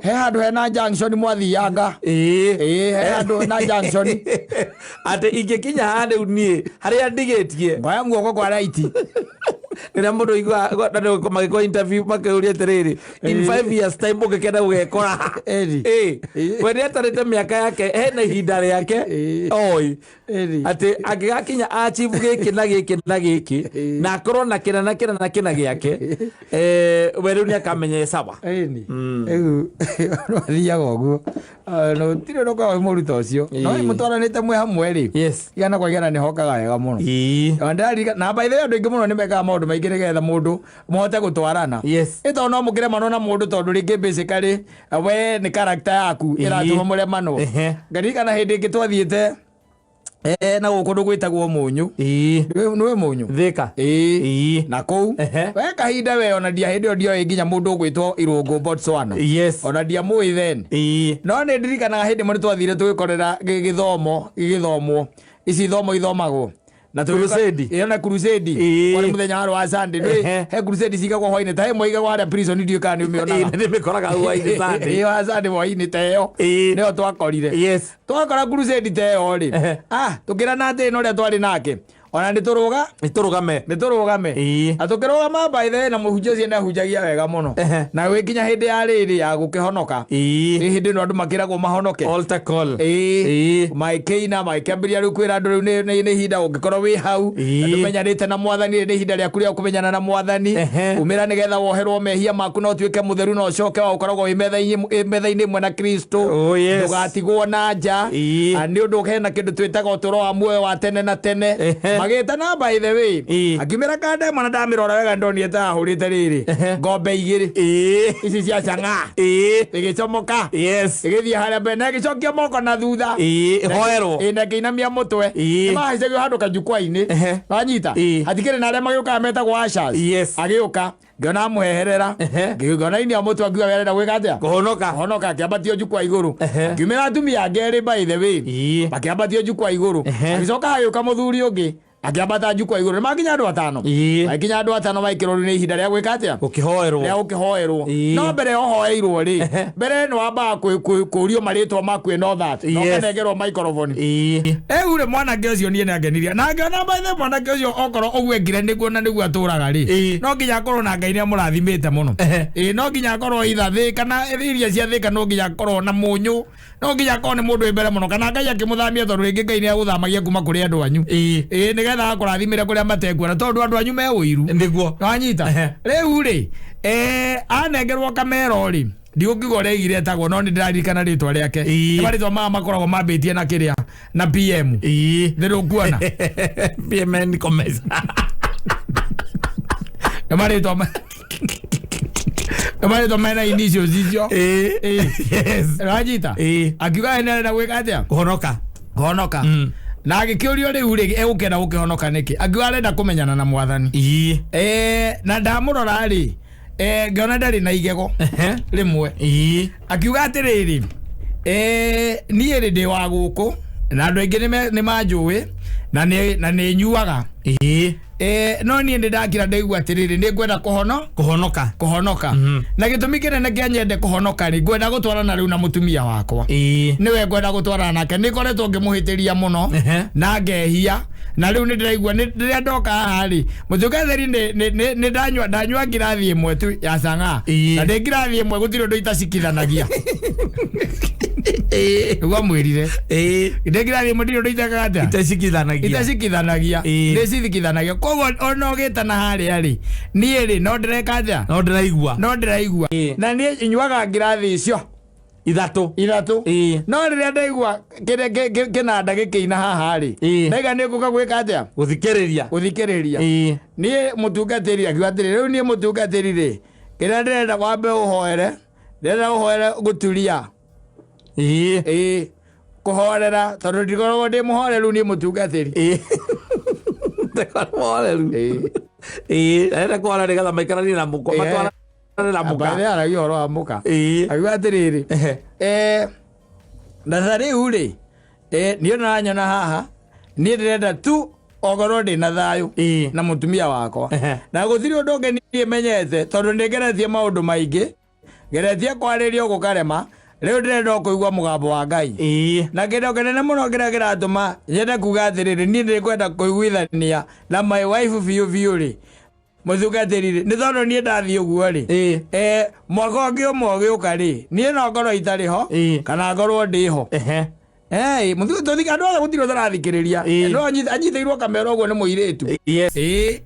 He handũ hena junction mwathianga. Ĩĩ. Ĩĩ, he handũ hena junction. Atĩ ingĩkinya haha rĩu niĩ harĩa ndigĩtie. Ngoya guoko kwa right. Rĩrĩa mũndũ aiguaga magĩkwo interview makĩũria atĩrĩrĩ, in 5 years time ũngĩkenda gũgekora ha? Ĩri. Ĩĩ. Ĩĩ. We nĩatarĩte mĩaka yake, hena ihinda rĩake. Ĩĩ. Oi. Ĩri. Atĩ angĩgakinya achieve gĩkĩ na gĩkĩ na gĩkĩ na akorwo na kĩna na kĩna na kĩna gĩake, we rĩu nĩakamenya sawa. Ĩni. Rĩu athiaga ũguo. Ah, no tirĩ ũndũ ũkoragwo wĩ mũru ta ũcio. No mũtwaranĩte mwĩ hamwe rĩ, igana kwa igana nĩ hokaga wega mũno. Na na by the way, andũ aingĩ mũno nĩ mekaga maũndũ maingĩ nĩgetha mũndũ mũhote gũtwarana. Ĩ tondũ no mũkĩremanwo na mũndũ tondũ rĩngĩ basically we nĩ character yaku ĩratũma mũremanwo. Ngaririkana hĩndĩ ĩngĩ twathiĩte na gũkũ kũndũ gwĩtagwo Mũnyũ. Nĩwe Mũnyũ? Thĩka. Ĩĩ. Na kũu we kahinda we ona ndia hĩndĩ ĩyo ndioĩ nginya mũndũ ũgwĩtwo Irũngũ Botswana. Ona ndiamũĩ then. No nĩ ndirikanaga hĩndĩ ĩmwe nĩ twathire tũgĩkorera gĩthomo gĩgĩthomwo, ici ithomo ithomagwo na Crusade. Ĩyo na crusade. Kwarĩ mũthenya warĩ wa Sunday. Nĩ he crusade cigagwo hwainĩ, ta ĩmwe igagwo harĩa prison, ndiũĩ kana nĩ ũmĩonaga. Nĩ mĩkoraga hwainĩ Sunday. Ĩyo ya Sunday hwainĩ ta ĩyo nĩyo twakorire. Twakora crusade ta ĩyo rĩ, ah, tũkĩrana atĩrĩ na ũrĩa twarĩ nake, ona nĩ tũrũga Nĩ tũrũgame. Nĩ tũrũgame. Na tũkĩrũgama, by the way, na mũhunjia ũcio nĩ ahunjagia wega mũno. Na gwĩkinya hĩndĩ ya rĩrĩ ya gũkĩhonoka, nĩ hĩndĩ ĩno andũ makĩragwo mahonoke. Altar call. Ĩĩ. Maĩkĩina maĩkĩambĩrĩria rĩu kwĩra andũ rĩu nĩ ihinda ũngĩkorwo wĩ hau na ndũmenyanĩte na mwathani, nĩ ihinda rĩaku rĩa kũmenyana na mwathani. Umĩra nĩgetha woherwo mehia maku na ũtuĩke mũtheru na ũcoke wa gũkoragwo wĩ metha-inĩ ĩmwe na Kristo. Oh, yes. Ndũgatigwo na nja. Ah, nĩ ũndũ hena kĩndũ twĩtaga ũtũũro wa muoyo wa tene na tene. Magĩtana, by the way, akiumĩra kandemwa na ndamĩrora wega ndonire ta ahũrĩte rĩrĩ ngombe igĩrĩ ici cia chang'aa. Ĩgĩcomoka, ĩgĩthiĩ harĩa mbere na ĩgĩcokia moko na thutha. Ĩhoerwo. Ĩĩ, na ĩkĩinamia mũtwe. Nĩmahaicagio handũ kajukwa-inĩ. Wanyita? Hatikĩrĩ na arĩa magĩũkaga metagwo ushers. Agĩũka ngĩona amũheherera, ngĩona inia mũtwe, akiuga we arenda gwĩka atĩa? Kũhonoka. Kũhonoka. Akĩambatio njukwa igũrũ. Akiumĩra atumia angĩ erĩ, by the way, makĩambatio njukwa igũrũ. Agĩcoka hagĩũka mũthuri ũngĩ, akĩambata njukwa igũrũ. Nĩ makinya andũ 5. Makinya andũ 5 maikĩrwo rĩu nĩ ihinda rĩa gwĩka atĩa? Gũkĩhoerwo. Rĩa gũkĩhoerwo. No mbere ya ũhoeirwo rĩ, mbere nĩ wambaga kũrio marĩtwa maku and all that, na ũkanengerwo microphone. Rĩu rĩ, mwanake ũcio niĩ nĩangenirie na ngĩona, by the way, mwanake ũcio okorwo ũguo ekire nĩguo na nĩguo atũraga rĩ, no nginya akorwo na Ngai nĩamũrathimĩte mũno. Ĩĩ, no nginya akorwo either thĩ kana iria cia Thĩka, no nginya akorwo na Mũnyũ, no nginya akorwo nĩ mũndũ wĩ mbere mũno, kana Ngai akĩmũthamia, tondũ rĩngĩ Ngai nĩagũthamagia kuma kũrĩ andũ anyu. Ĩĩ, nĩgetha akũrathimĩre kũrĩa matekuona, tondũ andũ anyu me ũiru. Wanyita? Rĩu rĩ, anengerwo kamero rĩ, ndigũkiuga ũrĩa aigire etagwo, no nĩ ndĩraririkana rĩtwa rĩake. Nĩ marĩtwa maya makoragwo mambĩtie na kĩrĩa na PM. Nĩ ndũkuona? PMN Commerce. Nĩ marĩtwa mena initials icio. Wanyita? Ĩĩ. Akiuga we nĩarenda gwĩka atĩa? Kũhonoka. Kũhonoka. Na agĩkĩũrio rĩu rĩ, egũkĩenda gũkĩhonoka nĩkĩ? Akiuga arenda kũmenyana na mwathani. Na ndamũrora rĩ, ngĩona ndarĩ na igego rĩmwe. Akiuga atĩrĩrĩ, niĩ rĩ, ndĩ wa gũkũ na andũ aingĩ nĩ manjũĩ na nĩ nyuaga. No niĩ nĩ ndakira ndaigua atĩrĩrĩ, nĩ ngwenda kũhono Kũhonoka. Kũhonoka. Na gĩtũmi kĩnene kĩa nyende kũhonoka rĩ, ngwenda gũtwarana rĩu na mũtumia wakwa. Nĩwe ngwenda gũtwarana nake, nĩ ngoretwo ngĩmũhĩtĩria mũno na ngehia, na rĩu nĩ ndĩraigua rĩrĩa ndoka haha rĩ, mũtungatĩri, nĩ ndanyua ngirathi ĩmwe tu ya chang'aa. Na ndĩ ngirathi ĩmwe gũtirĩ ũndũ itacikithanagia. Nĩguo amwĩrire. Ndĩ ngirathi ĩmwe ndirĩ ũndũ itekaga atĩa? Itacikithanagia. Itacikithanagia. Nĩcithikithanagia, koguo ona ũgĩtana harĩa rĩ, niĩ rĩ, no ndĩreka atĩa? No ndĩraigua. No ndĩraigua. Na niĩ nyuaga ngirathi icio 3. 3. No rĩrĩa ndaigua kĩrĩa kĩnanda gĩkĩina haha rĩ, ndaiga nĩ ngũka gwĩka atĩa? Gũthikĩrĩria. Gũthikĩrĩria. Niĩ mũtungatĩri, akiuga atĩrĩ, rĩu niĩ mũtungatĩri rĩ, kĩrĩa ndĩrenda wambe ũhoere, ndĩrenda ũhoere gũturia. Ĩĩ, kũhorera, tondũ ndikoragwo ndĩ mũhoreru niĩ mũtungatĩri. Ndĩkorwo mũhoreru. Ĩĩ, arenda kũhora nĩgetha maikaranie na mũka. Matwarane na mũka. Ambaire aragia ũhoro wa mũka. Akiuga atĩrĩrĩ, na ta rĩu rĩ, niĩ nĩũranyona haha, niĩ ndĩrenda tu okorwo ndĩ na thayũ na mũtumia wakwa. Na gũtirĩ ũndũ ũngĩ niĩ menyete, tondũ nĩ ngeretie maũndũ maingĩ. Ngeretie kwarĩrio gũkarema, rĩu ndĩrenda o kũigua mũgambo wa Ngai. Na kĩndũ kĩnene mũno kĩrĩa kĩratũma nyende kuga atĩrĩrĩ, niĩ nĩngwenda kũiguithania na my wife biũ biũ rĩ, mũtungatĩri rĩ, nĩ tondũ niĩ ndathiĩ ũguo rĩ, mwaka ũngĩ ũmwe ũgĩũka rĩ, niĩ no ngorwo itarĩ ho, kana ngorwo ndĩ ho. Andũ othe gũtirĩ ũtarathikĩrĩria. No anyitĩirwo kamera ũguo nĩ mũirĩtu.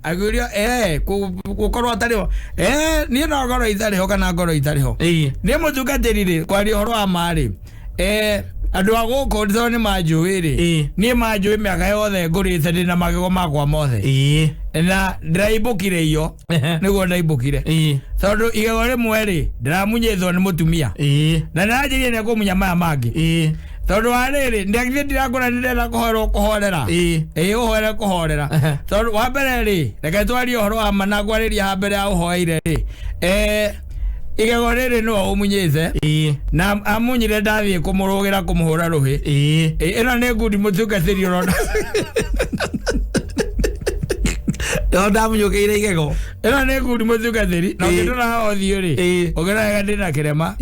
Akĩũrio, gũkorwo atarĩ ho. Niĩ no ngorwo itarĩ ho kana ngorwo itarĩ ho. Niĩ mũtungatĩri rĩ, kwaria ũhoro wa ma rĩ, andũ a gũkũ tondũ nĩ manjũĩ rĩ, niĩ manjũĩ mĩaka yothe ngũrĩte ndĩ na magego makwa mothe. Na ndĩraimbũkire iyo, nĩguo ndaimbũkire. Tondũ igego rĩmwe rĩ, ndĩramunyĩtwo nĩ mũtumia. Na ndĩranjĩrire nĩ ekũmunya maya mangĩ. Tondũ wa rĩrĩ, ndagithĩ ndirakũra nĩ ndĩrenda kũhorerwo kũhorera. Ũhorere kũhorera. Tondũ wa mbere rĩ, reke twarie ũhoro wa ma na ngwarĩria ha mbere ya ũhoeire rĩ. Igego rĩrĩ nĩwe ũmunyĩte. Na amunyire ndathiĩ kũmũrũgĩra kũmũhũra rũhĩ. Ĩno nĩ ngundi mũtungatĩri ũrona. No ndamunyũkĩire igego. Ĩno nĩ ngundi mũtungatĩri. Na ũngĩndora haha ũthiũ rĩ, ũngĩrora wega ndĩna kĩrema.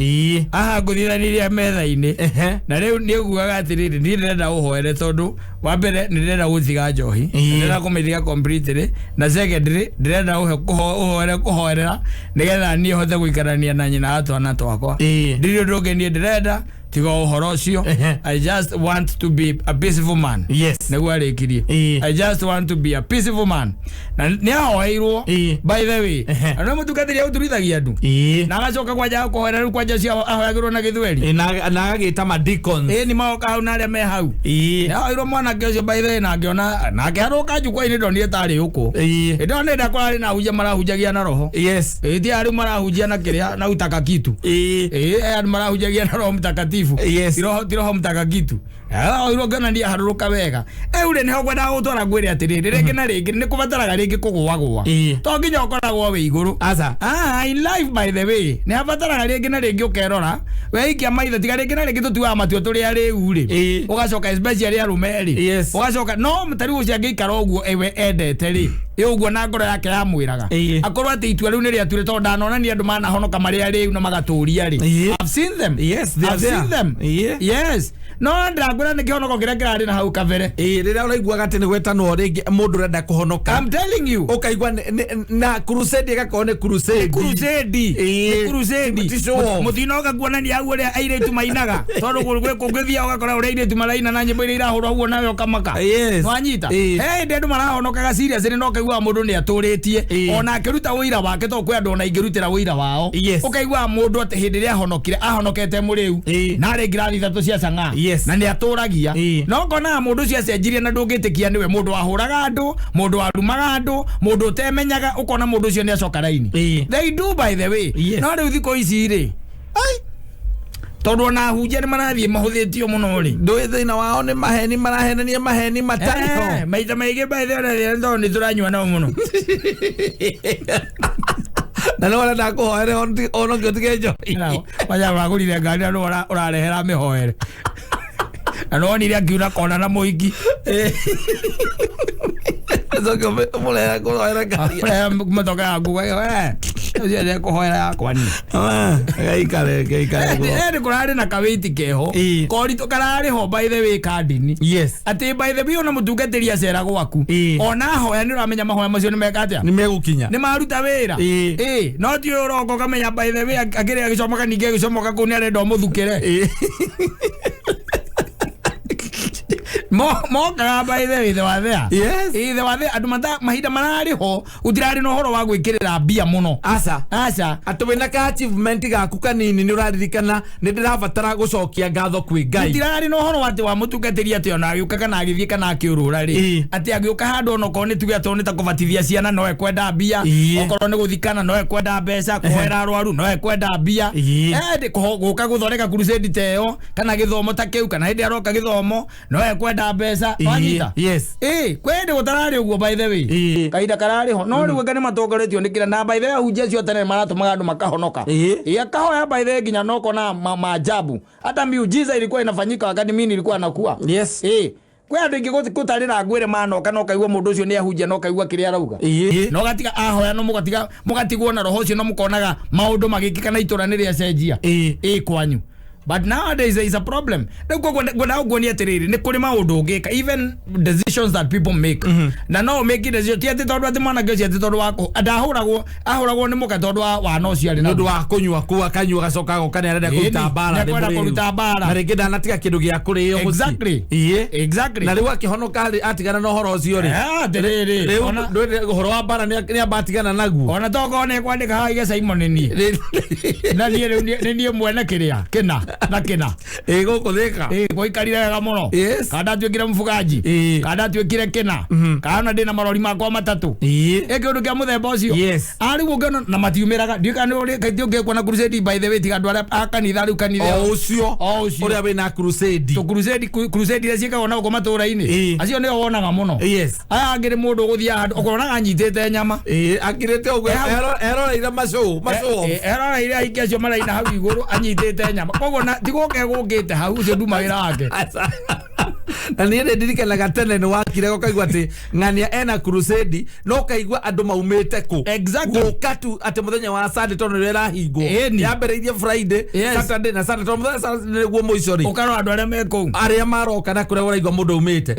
Haha ngũthithanirie metha-inĩ. Na rĩu nĩ ũguaga atĩrĩrĩ, niĩ ndĩrenda ũhoere tondũ wa mbere nĩ ndĩrenda gũtiga njohi. Ndĩrenda kũmĩtiga completely. Na secondly, ndĩrenda ũhoere kũhoerera nĩgetha niĩ hote gũikarania na nyina wa twana twakwa. Ndirĩ ũndũ ũngĩ niĩ ndĩrenda tiga ũhoro ũcio. I just want to be a peaceful man. Nĩguo arĩkirie. I just want to be a peaceful man. Na nĩ ahoeirwo, by the way. Na nĩ mũtungatĩri aũturithagia andũ. Na agacoka kwanja kũhoera rĩu kwanja cio ahoyagĩrwo na gĩthweri. Na agagĩta ma deacons. Nĩ maoka hau na arĩa me hau. Nĩ ahoeirwo mwanake ũcio by the way, na ngĩona nake arũka jukwaa-inĩ ndonire tarĩ ũkũ. Ĩndĩ ona nĩ ndakora na ahunjia marahunjagia na roho. Ti arĩa marahunjia na kĩrĩa na utaka kitu. Aya marahunjagia na roho mtakatifu. Ti roho mtakakitu. Oirwo ngona ndiaharũrũka wega. Rĩu rĩ, nĩho ngwendaga gũtwara ngwĩre atĩrĩrĩ, rĩngĩ na rĩngĩ nĩ kũbataraga rĩngĩ kũgũagũa. To nginya ũkoragwo wĩ igũrũ. Aca. In life by the way, nĩ habataraga rĩngĩ na rĩngĩ ũkerora, weikia maitho tiga rĩngĩ na rĩngĩ tũtuaga matua tũrĩ arĩu rĩ. Ũgacoka especially arũme rĩ. Ũgacoka no ta rĩu ũcio angĩikara ũguo we endete rĩ, ĩ ũguo na ngoro yake yamwĩraga. Akorwo atĩ itua rĩu nĩ rĩature tondũ ndanonania andũ manahonoka marĩ arĩu na magatũria rĩ. I've seen them. Yes, they are I've seen there. them. Yes. No ndĩrakwĩra nĩ kĩhonoko kĩrĩa kĩrarĩ na hau kabere. Rĩrĩa ũraiguaga atĩ nĩ gwetanwo rĩngĩ mũndũ ũrenda kũhonoka. I'm telling you. Ũkaigua na crusade ĩgakorwo nĩ crusade. Crusade. Nĩ crusade. Ti show off. Mũtino oka kuonania hau ũrĩa airĩtu mainaga. Tondũ kũngĩthiĩ ũgakora ũrĩa airĩtu maraina na nyĩmbo iria irahũrwo ũguo nawe ũkamaka. Nĩwanyita? He hĩndĩ andũ marahonokaga serious nĩ ũkaiguaga mũndũ nĩ atũrĩtie. Ona akĩruta ũira wake tondũ kwĩ andũ ona ingĩrutĩra ũira wao. Ũkaiguaga mũndũ atĩ hĩndĩ ĩrĩa ahonokire, ahonokete mũrĩu. Na arĩ ngirathi ithatũ cia chang'aa. Na nĩ atũragia. No ũkonaga mũndũ ũcio acenjirie na ndũngĩtĩkia nĩwe mũndũ wahũraga andũ, mũndũ warumaga andũ, mũndũ ũtemenyaga, ũkona mũndũ ũcio nĩ acoka raini. They do by the way. No rĩu thikũ ici rĩ, ai, tondũ ona ahunjia nĩ marathiĩ mahũthĩtio mũno rĩ. Ndũĩ thĩna wao nĩ maheni, marahenania maheni matarĩ ho. Maita maingĩ by the way, tondũ nĩ tũranyua nao mũno. Na nĩ ũrenda kũhoere onokio ũtige njohi. Kwanja ũragũrire ngari na nĩ ũrarehera mĩhoere. Na nĩ wonire akiuna kona na mũhiki. Coke ũmũrehere kũhoera ngari. Ũrehe motoka yaku, we, ũcio nĩ ekũhoera yakwa niĩ. Gaikare, gaikare. Nĩ kũrarĩ na kawĩti keho. Koritũ kararĩ ho by the way kandini. Atĩ by the way ona mũtungatĩri acera gwaku. Ona ahoya nĩ ũramenya mahoya macio nĩ meka atĩa? Nĩ megũkinya. Nĩ maruta wĩra. No ti ũyũ ũroka ũkamenya by the way akĩrĩ agĩcomoka ningĩ agĩcomoka kũu nĩ arenda ũmũthukĩre. Mokaga by the way, the wa there. The wa there, andũ mahinda mararĩ ho, gũtirarĩ na ũhoro wa gwĩkĩrĩra mbia mũno. Aca. Aca. Atĩ wĩna ka achievement gaku kanini nĩ ũraririkana nĩ ndĩrabatara gũcokia ngatho kwĩ Ngai. Gũtirarĩ na ũhoro atĩ wa mũtungatĩri atĩ ona agĩũka kana agĩthiĩ kana akĩũrũra rĩ. Atĩ agĩũka handũ ona okorwo nĩ tuge atĩ nĩ ta kũbatithia ciana no ekwenda mbia. Okorwo nĩ gũthikana no ekwenda mbeca, kũhoera arwaru no ekwenda mbia. Gũka gũthondeka crusade ta ĩyo kana gĩthomo ta kĩu kana hĩndĩ aroka gĩthomo no ekwenda mbeca. Wanyita? Kwĩ hĩndĩ gũtararĩ ũguo by the way. Kahinda kararĩ ho. No rĩu anga nĩ matongoretio nĩ kĩrĩa. Na by the way ahunjia acio a tene maratũmaga andũ makahonoka. Akahoya by the way nginya no kona maajabu. Hata miujiza ilikuwa inafanyika wakati mimi nilikuwa nakua. Kwĩ andũ aingĩ gũtarĩ na ngwĩre manoka na ũkaigua mũndũ ũcio nĩ ahunjia na ũkaigua kĩrĩa arauga. Na ũgatiga ahoya no mũgatiga mũgatigwo na roho ũcio na mũkonaga maũndũ magĩkĩka na itũra nĩ rĩacenjia. Ĩ kwanyu. But nowadays there is a problem. Rĩu koguo ngwendaga kuonia atĩrĩrĩ, nĩ kũrĩ maũndũ ũngĩka, even decisions that people make, na no make decision ti atĩ tondũ atĩ mwanake ũcio atĩ tondũ wa ndahũragwo, ahũragwo nĩ mũka tondũ wa wana ũcio arĩ nĩ ũndũ naguo. Wa kũnyua kuu, akanyua, agacoka agoka nĩ arenda kũruta mbara. Nĩ ekwenda nĩ mũrĩu. Kũruta mbara. Na rĩngĩ ndanatiga kĩndũ gĩa kũrĩo mũciĩ. Na rĩu akĩhonoka rĩ, atigana na ũhoro ũcio rĩ, Ah, atĩrĩrĩ, rĩu ũhoro wa mbara nĩ amba atigana naguo. Ona tokorwo nĩ kwandĩka haha ige Simon nĩ niĩ na niĩ rĩu nĩ niĩ mwene kĩrĩa kĩna na kĩna. Ĩ gũkũ Thĩka. Ĩ gũikarire wega mũno. Kana ndatuĩkire mũfugaji, kana ndatuĩkire kĩna, kana ona ndĩna marori makwa matatũ. Ĩ kĩũndũ kĩa mũthemba ũcio. Ah, rĩu ũngĩona na matiumĩraga, ndiũĩ kana nĩ kaingĩ ũngĩkuona crusade. By the way, tiga andũ arĩa a kanitha rĩu kanitha O ũcio. O ũcio. Ũrĩa wĩna crusade. Tũ crusade, crusade iria ciĩkagwo na gũkũ matũra-inĩ, acio nĩo wonaga mũno. Aya angĩ nĩ mũndũ ũgũthiaga handũ ũkonaga anyitĩte nyama. Ĩ akirĩte ũguo eroreire macũũ macũũ. Eroreire aingĩ acio maraina hau igũrũ anyitĩte nyama, koguo na ti gũka egũkĩte hau, ũcio nduma wĩra wake. Na niĩ nĩ ndirikanaga tene nĩ wakire ũkaigua atĩ ng'ania ena crusade, no ũkaigua andũ maumĩte kũ gũka tu atĩ mũthenya wa Sunday tondũ nĩrĩo ĩrahingwo. Yambĩrĩirie Friday, Saturday na Sunday, tondũ mũthenya Saturday nĩguo mũico rĩ. Ũkarora andũ arĩa me kũu. Arĩa maroka na kũrĩa ũraigua mũndũ aumĩte.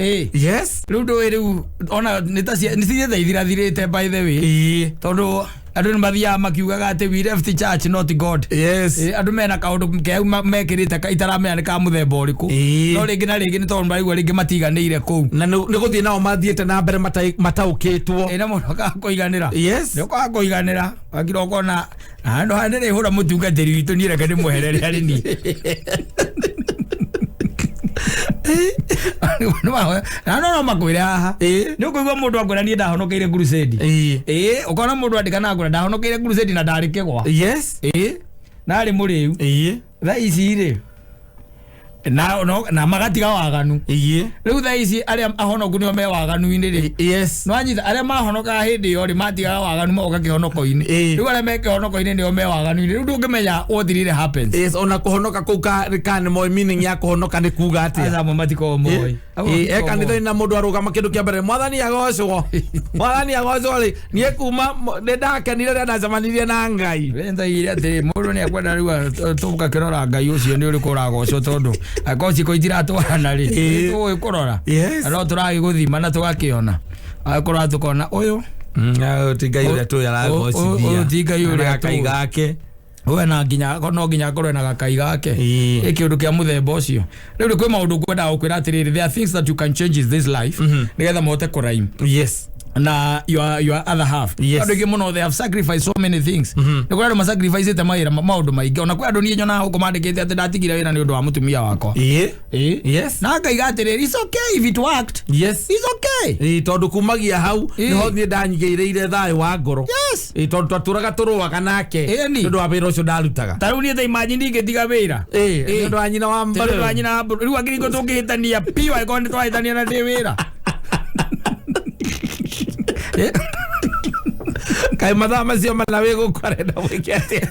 Rĩu ndũĩ rĩu ona nĩ ta nĩ cithiĩte ithirathirĩte, by the way, tondũ andũ nĩ mathiaga makiugaga atĩ we left church, not God. Andũ mena kaũndũ keu mekĩrĩte itaramenya nĩ ka mũthemba ũrĩkũ. No rĩngĩ na rĩngĩ nĩ tondũ maraigua rĩngĩ matiganĩire kũu. Na nĩ gũthiĩ nao mathiĩte na mbere mataũkĩtwo. Ĩ na mũndũ akaga kũiganĩra. Nĩ ũkaga kũiganĩra wakira ũkona handũ haha ndĩrĩhũra mũtungatĩri witũ, niĩ reke ndĩmweherere harĩ niĩ. Na no makwĩre haha nĩ ũkũigua mũndũ akwĩra niĩ ndahonokeire crusade. Ĩ ũkona mũndũ andĩka na akwĩra ndahonokeire crusade na ndarĩ kĩgwa. Ĩ narĩ mũrĩu. Thaa ici rĩ na, no, na magatiga waganu. Rĩu thaa ici arĩa ahonoku nĩo me waganu-inĩ rĩ. Nwanyita arĩa mahonokaga hĩndĩ ĩyo rĩ, matigaga waganu magoka kĩhonoko-inĩ. Rĩu arĩa me kĩhonoko-inĩ nĩo me waganu-inĩ. Rĩu ndũngĩmenya what really happens. Yes, ona kũhonoka kũu ka nĩ moĩ meaning ya kũhonoka nĩ kuga atĩa. Aca amwe matikoragwo moĩ. Amwe E matikoragwo kanitha-inĩ na mũndũ arũgama kĩndũ kĩa mbere, mwathani agocwo, mwathani agocwo rĩ, niĩ kuma nĩ ndakenire rĩrĩa ndacemanirie na Ngai. Ndaigire atĩrĩ, mũndũ nĩ ekwenda rĩu tũgakĩrora Ngai ũcio nĩ ũrĩkũ ũragocwo, tondũ angĩkorwo ciĩko itiratwarana rĩ, tũgũĩ kũrora. Na no tũragĩgũthima na tũgakĩona agĩkorwo tũkona ũyũ. Ũyũ ti Ngai ũrĩa tũĩ aragocithia. Ũyũ ti Ngai ũrĩa Na gakai tũĩ. gake. We na nginya no nginya akorwo na gakai gake. Ĩ kĩũndũ kĩa mũthemba ũcio. Rĩu nĩ kwĩ maũndũ ngwendaga gũkwĩra atĩrĩrĩ, there are things that you can change in this life nĩgetha mũhote kũrhyme na your other half. Andũ aingĩ mũno, they have sacrificed so many things. Nĩ kũrĩ andũ masacrificĩte mawĩra, maũndũ maingĩ. Ona kwĩ andũ niĩ nyonaga gũkũ mandĩkĩte atĩ ndatigire wĩra nĩ ũndũ wa mũtumia wakwa. Ĩ. Na akaiga atĩrĩrĩ, it's okay if it worked. It's okay. Ĩ, tondũ kumagia hau nĩho niĩ ndanyigĩrĩire thayũ wa ngoro. Ĩ, tondũ twatũraga tũrũaga nake nĩ ũndũ wa wĩra ũcio ndarutaga. Ta rĩu niĩ ta imagine ingĩtiga wĩra. Ĩ, nĩ ũndũ wa nyina wa Tondũ mbarĩ. wa nyina wa mbũrũ. Rĩu angĩringwo tũngĩhĩtania piũ angĩkorwo nĩ twahĩtania na ndĩ wĩra. Kaĩ mathaa macio mana wĩ gũkũ arenda gwĩke atĩa?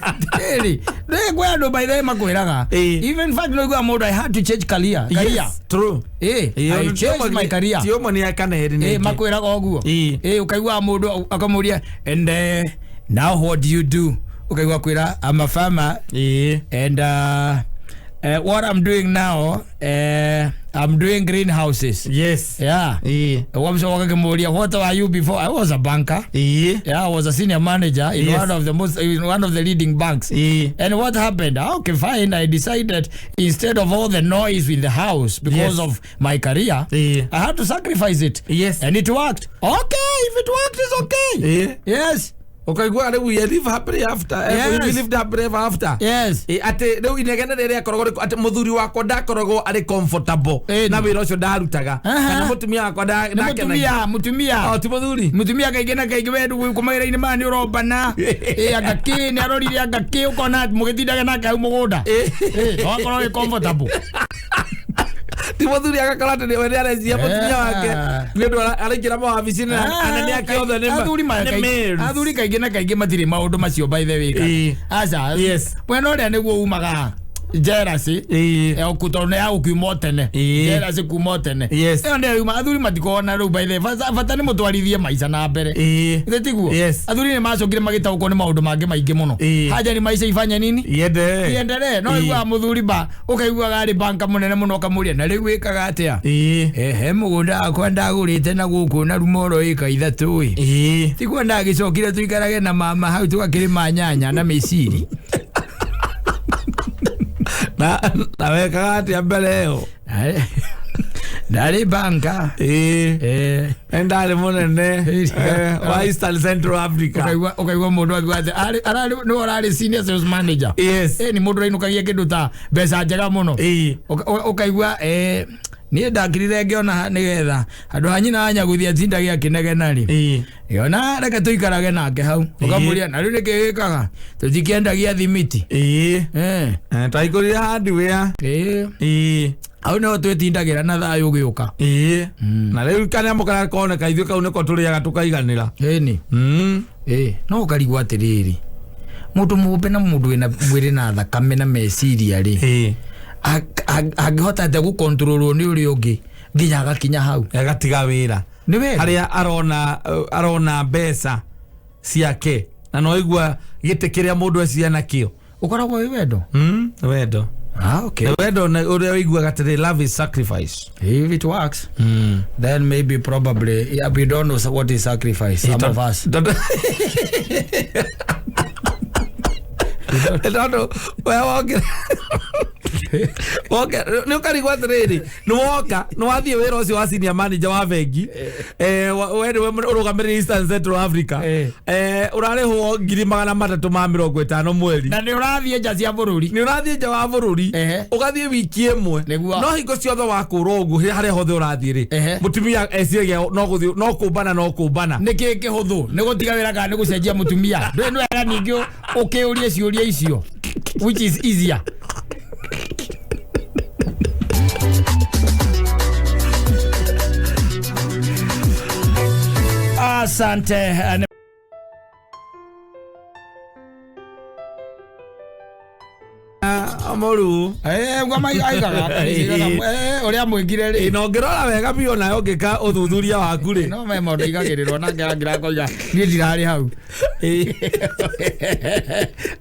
Ĩrĩ nĩ kwĩ andũ by the way makwĩraga. Even fact no iguaga mũndũ, I had to change career, career. Yes, true. Ĩ, I changed my career. Ti ũmwe nĩ kana erĩ nĩ Ĩ aingĩ. makwĩraga ũguo. Ĩ ũkaiguaga mũndũ akamũria, and now what do you do? Ũkaigua kwĩra, I'm a farmer and what I'm doing now, I'm doing greenhouses. Yeah. Wamcoka ũgakĩmũria, what were you before? I was a banker. Yeah, I was a senior manager in one of the most in one of the leading banks. And what happened? Ah, okay, fine. I decided instead of all the noise in the house because of my career, I had to sacrifice it. And it worked. Okay, if it worked, it's okay. Yes. Ũkaigua rĩu you live happily after. We lived happily ever after. Ĩ, atĩ rĩu inegene rĩrĩa akoragwo rĩko atĩ mũthuri wakwa ndakoragwo arĩ comfortable na wĩra ũcio ndarutaga, kana mũtumia wakwa Nĩ ndakenagia. mũtumia, mũtumia. Oh, ti mũthuri. Mũtumia kaingĩ na kaingĩ we gũkũ mawĩra-inĩ maya nĩ ũrombana. Ĩ anga kĩ nĩ arorire anga kĩ, ũkona mũgĩtindaga nake hau mũgũnda. Ĩ wakorwo wĩ comfortable. Ti mũthuri agakorwo atĩ we nĩ areciria mũtumia wake nĩ ũndũ araingĩra mawabici-inĩ na anene ake othe nĩ Athuri nĩ males. Athuri kaingĩ na kaingĩ matirĩ maũndũ macio, by the way. Aca. Mwena ũrĩa nĩguo umaga. Jealousy Ĩĩ. tondũ nĩ ya gũkiuma o tene. Ĩĩ. Jealousy kuma o tene. Yes. Ĩyo nĩyo yuma athuri matikoragwo na rĩu by the way, bata nĩ mũtwarithie maica na mbere. Ĩĩ. Githĩ tiguo? Yes. Athuri nĩ macokire magĩtaũkwo nĩ maũndũ mangĩ maingĩ mũno. Ĩĩ. Haja ni maisha ifanye nini? Iendelee. Iendelee. No Ĩĩ. iguaga mũthuri ba ũkaiguaga arĩ banka mũnene mũno ũkamũria na rĩu wĩkaga atĩa? Ĩĩ. Ehe mũgũnda wakwa ndagũrĩte na gũkũ na rumoro ĩka ithatũ ĩ. Ĩĩ. Tiguo ndagĩcokire tũikarage na mama hau tũgakĩrĩma nyanya na mĩciri. Na wekaga atĩa mbere ĩyo? Ndarĩ banka. Ĩĩ. Eh. Nĩ ndarĩ mũnene wa Eastern Central Africa. Ũkaigua mũndũ akiuga atĩ ararĩ nĩwe ũrarĩ senior sales manager. Yes. Nĩ mũndũ ũrainũkagia kĩndũ ta mbeca njega mũno. Ĩĩ. Ũkaigua niĩ ndakirire ngĩona nĩgetha handũ ha nyina wa Nyaguthĩ atindage akĩnegena rĩ. Ĩĩ. Ngĩona reke tũikarage nake hau. Ũkamũria na rĩu nĩkĩ gĩkaga? Tũtikĩendagia thimiti. Ĩĩ. Twaikũrire hardware. Ĩĩ. Ĩĩ. Hau nĩho twĩtindagĩra na thayũ ũgĩũka. Ĩĩ. Na rĩu kanyamũ karĩa koneka ithuĩ kau nĩko tũrĩaga tũkaiganĩra. Ĩni. Ĩĩ. No ũkarigwo atĩrĩrĩ, mũndũ mũmbe na mũndũ wĩna mwĩrĩ na thakame na meciria rĩ, Ĩĩ. angĩhota atĩa gũkontrolwo nĩ ũrĩa ũngĩ nginya agakinya hau? Agatiga wĩra. Nĩ wega. Harĩa arona mbeca ciake na no igua gĩtĩ kĩrĩa mũndũ eciria nakĩo. Ũkoragwo wĩ wendo? Nĩ wendo. Okay. Nĩ wendo ũrĩa ũiguaga atĩrĩ, love is sacrifice. If it works, then maybe probably, yeah, we don't know what is sacrifice, some of us. Tondũ we wokĩra nĩ ũkarigwo atĩrĩrĩ, nĩ woka nĩ wathiĩ wĩra ũcio wa senior manager wa bengi, we nĩwe ũrũgamĩrĩire Eastern Central Africa, ũrarĩhwo 350,000 mweri. Na nĩ ũrathiĩ nja cia bũrũri. Nĩ ũrathiĩ nja wa bũrũri, ũgathiĩ wiki ĩmwe. No hingo ciothe wakũrwo ũguo harĩa hothe ũrathiĩ rĩ, mũtumia eciragia no gũthiĩ, no kũmbana, no kũmbana. Nĩ kĩĩ kĩhũthũ? Nĩ gũtiga wĩra kana nĩ gũcenjia mũtumia? Ndũĩ nĩ wega ningĩ ũkĩũrie ciũria icio, which is easier. Asante. Mũru. Ngoma aigaga, ũrĩa mwĩkire rĩ. Na ũngĩrora wega biũ nawe ũngĩka ũthuthuria waku rĩ. No me maũndũ aigagĩrĩrwo nake angĩra koiga niĩ ndirarĩ hau.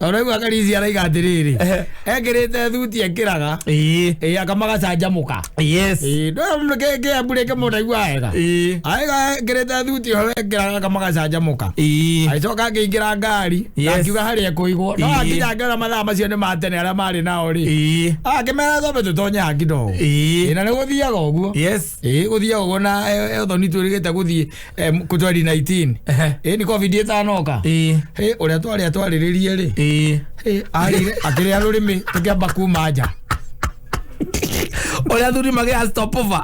Ũraigua Karisi araiga atĩrĩrĩ, ekĩrĩte thuti ekĩraga. Ĩĩ. Akamagacanjamũka. Yes. Ĩĩ, kĩambu rĩngĩ mũndũ aiguaga wega. Ĩĩ. Aiga ekĩrĩte thuti ĩyo ekĩraga akamagacanjamũka. Ĩĩ. Agĩcoka akĩingĩra ngari, na Yes. akiuga harĩa ekũigwo. No Ĩĩ. akinya akĩona mathaa macio nĩ ma tene arĩa marĩ nao rĩ. Ĩĩ. Akĩmera twambe tũtonye ha kidogo. Ĩĩ. Ĩĩ, na nĩ gũthiaga ũguo. Yes. Ĩĩ, gũthiaga ũguo na ũthoni twĩrĩgĩte gũthiĩ 2019. Ehe. Ĩĩ, nĩ COVID ĩtanoka. Ĩĩ. Ĩĩ, ũrĩa twarĩa twarĩrĩrie rĩ. Ĩĩ. Ĩĩ, arĩire akĩrĩa rũrĩmĩ tũkĩamba kuma nja. Ũrĩa athuri magĩa stopover.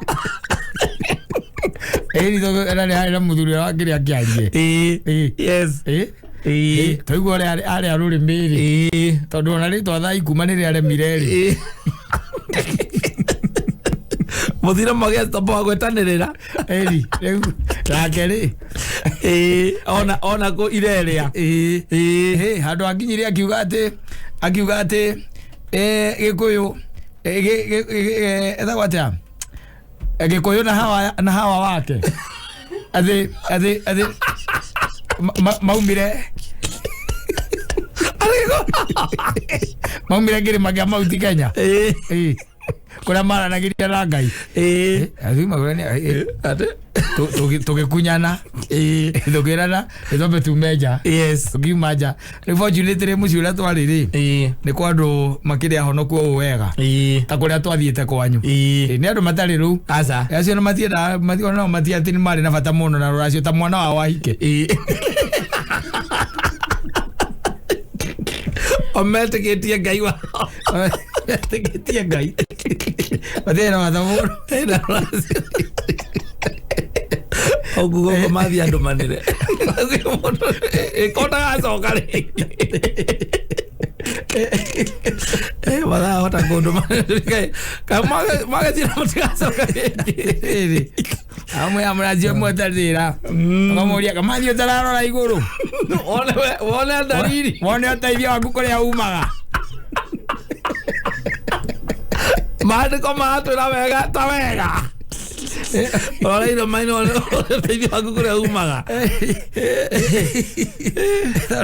Ĩĩ, na nĩ harĩ na mũthuri ũrĩa wakĩrĩa akĩarie. Ĩĩ. Ĩĩ. Yes. Ĩĩ. Ĩĩ. Twaigua ũrĩa arĩa rũrĩmĩ rĩ. Ĩĩ. Tondũ ona rĩtwa thaa ikuma nĩrĩa aremire rĩ. Ĩĩ. Mũthire magĩa stopover gwetanĩrĩra. Ĩri, rĩu nake rĩ. Ĩĩ, ona kũ irerĩa. Ĩĩ. Ĩĩ. Ĩĩ, handũ akinyire akiuga atĩ, Gĩkũyũ, etagwo atĩa? Gĩkũyũ na hawa wake. Atĩ, maumire. Maumire kĩrĩma kĩa Mount Kenya. Ĩĩ. Ĩĩ. Kũrĩa maranagĩria na Ngai. Ĩĩ. Athuri makwĩra nĩ, Atĩ? tũgĩkunyana. Ĩĩ. Tũkĩrana, nĩ twambe tume nja. Yes. Tũkiuma nja. Rĩu fortunately mũciĩ ũrĩa twarĩ rĩ, Ĩĩ. nĩ kwa andũ makĩrĩ ahonoku ũũ wega. Ĩĩ. Ta kũrĩa twathiĩte kwanyu. Ĩĩ. Ĩĩ, nĩ andũ matarĩ rĩu. Aca. Acio nĩ matiendaga, onao mati atĩ nĩ marĩ na bata mũno na rũracio ta mwana wao ahike. Ĩĩ. O metĩkĩtie Ngai wao. Metĩkĩtie Ngai. Matirĩ na bata mũno. Ĩna rũracio. Ũguo gũkũ mathiĩ andũ manĩre. Ĩko ndagacoka rĩngĩ. Mathahota kũndũ manĩre. Magecira mũtigacoka rĩngĩ. Ĩrĩ. Amwe amwe acio mweterera. Ũkamũria, Kamathi ũtararora igũrũ. Wone dariri. Wone ũteithio waku kũrĩa umaga. Maandĩko maratwĩra wega ta wega. Oreire maino ũteithio waku kũrĩa umaga.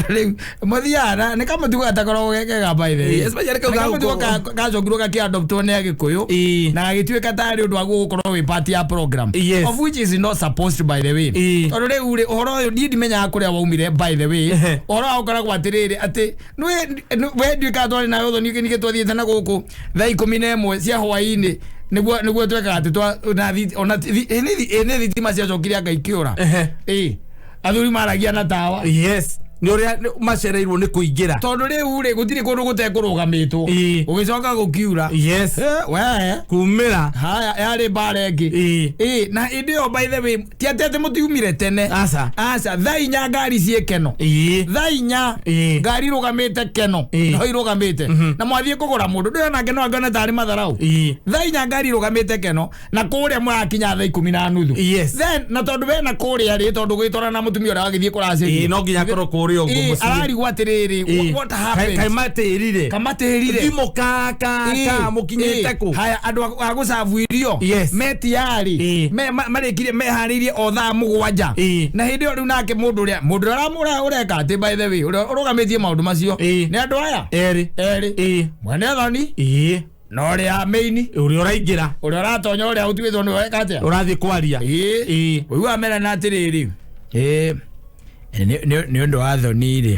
Rĩu mũthiaga nĩ kamũtugo gatakoragwo ge kega, by the way. Especially kau Nĩ kamũtugo gacokirwo gakĩadoptwo nĩ Agĩkũyũ na gagĩtuĩka tarĩ ũndũ wa gũkorwo wĩ part ya program, of which is not supposed, by the way. Tondũ rĩu rĩ, ũhoro ũyũ niĩ ndimenyaga kũrĩa waumire, by the way. Ũhoro wa ũkoragwo atĩrĩrĩ, atĩ we nduĩkaga twarĩ nawe ũthoni ningĩ twathiĩte na gũkũ thaa 11 cia hwaĩ-inĩ, nĩguo twekaga atĩ twa ona ona nĩ thitima ciacokire anga ikĩũra. Ĩ athuri maragia na tawa. Yes, nĩ ũrĩa macereirwo nĩ kũingĩra. Tondũ rĩu rĩ, gũtirĩ kũndũ gũtekũrũgamĩtwo. Gũgĩcoka gũkiura. We Kumĩra. Haya, yarĩ mbara ĩngĩ. Ĩ na hĩndĩ ĩyo, by the way, ti atĩ mũtiumire tene. Aca. Aca, thaa 4 ngari ciĩ Keno. Thaa 4 ngari irũgamĩte Keno. No irũgamĩte na mwathiĩ kũgũra mũndũ ndũyũ nake no angĩona tarĩ matharau. Thaa 4 ngari irũgamĩte Keno, na kũrĩa mũrakinya thaa 10:30. Then na tondũ wena kũrĩa rĩ, tondũ gwĩtwara na mũtumia ũrĩa wagĩthiĩ kũracĩria. No nginya akorwo kũrĩa ũguo mũciĩ. Ararigwo atĩrĩrĩ, what happened? Kaĩ matĩrire? Kamatĩrire. Thimũ ka ka ka mũkinyĩte kũ? Haya, andũ a gũcabu irio me tiarĩ marĩkirie meharĩirie o thaa 7. Na hĩndĩ ĩyo rĩu nake mũndũ ũrĩa ũreka atĩ, by the way, ũrĩa ũrũgamĩtie maũndũ macio nĩ andũ aya Erĩ. Erĩ. Mwene thoni na ũrĩa main. Ũrĩa ũraingĩra. Ũrĩa ũratonya, ũrĩa ũtuĩtwo nĩ ũreka atĩa? Ũrathiĩ kwaria. Ũiguaga merana atĩrĩrĩ, nĩ ũndũ wa thoni rĩ,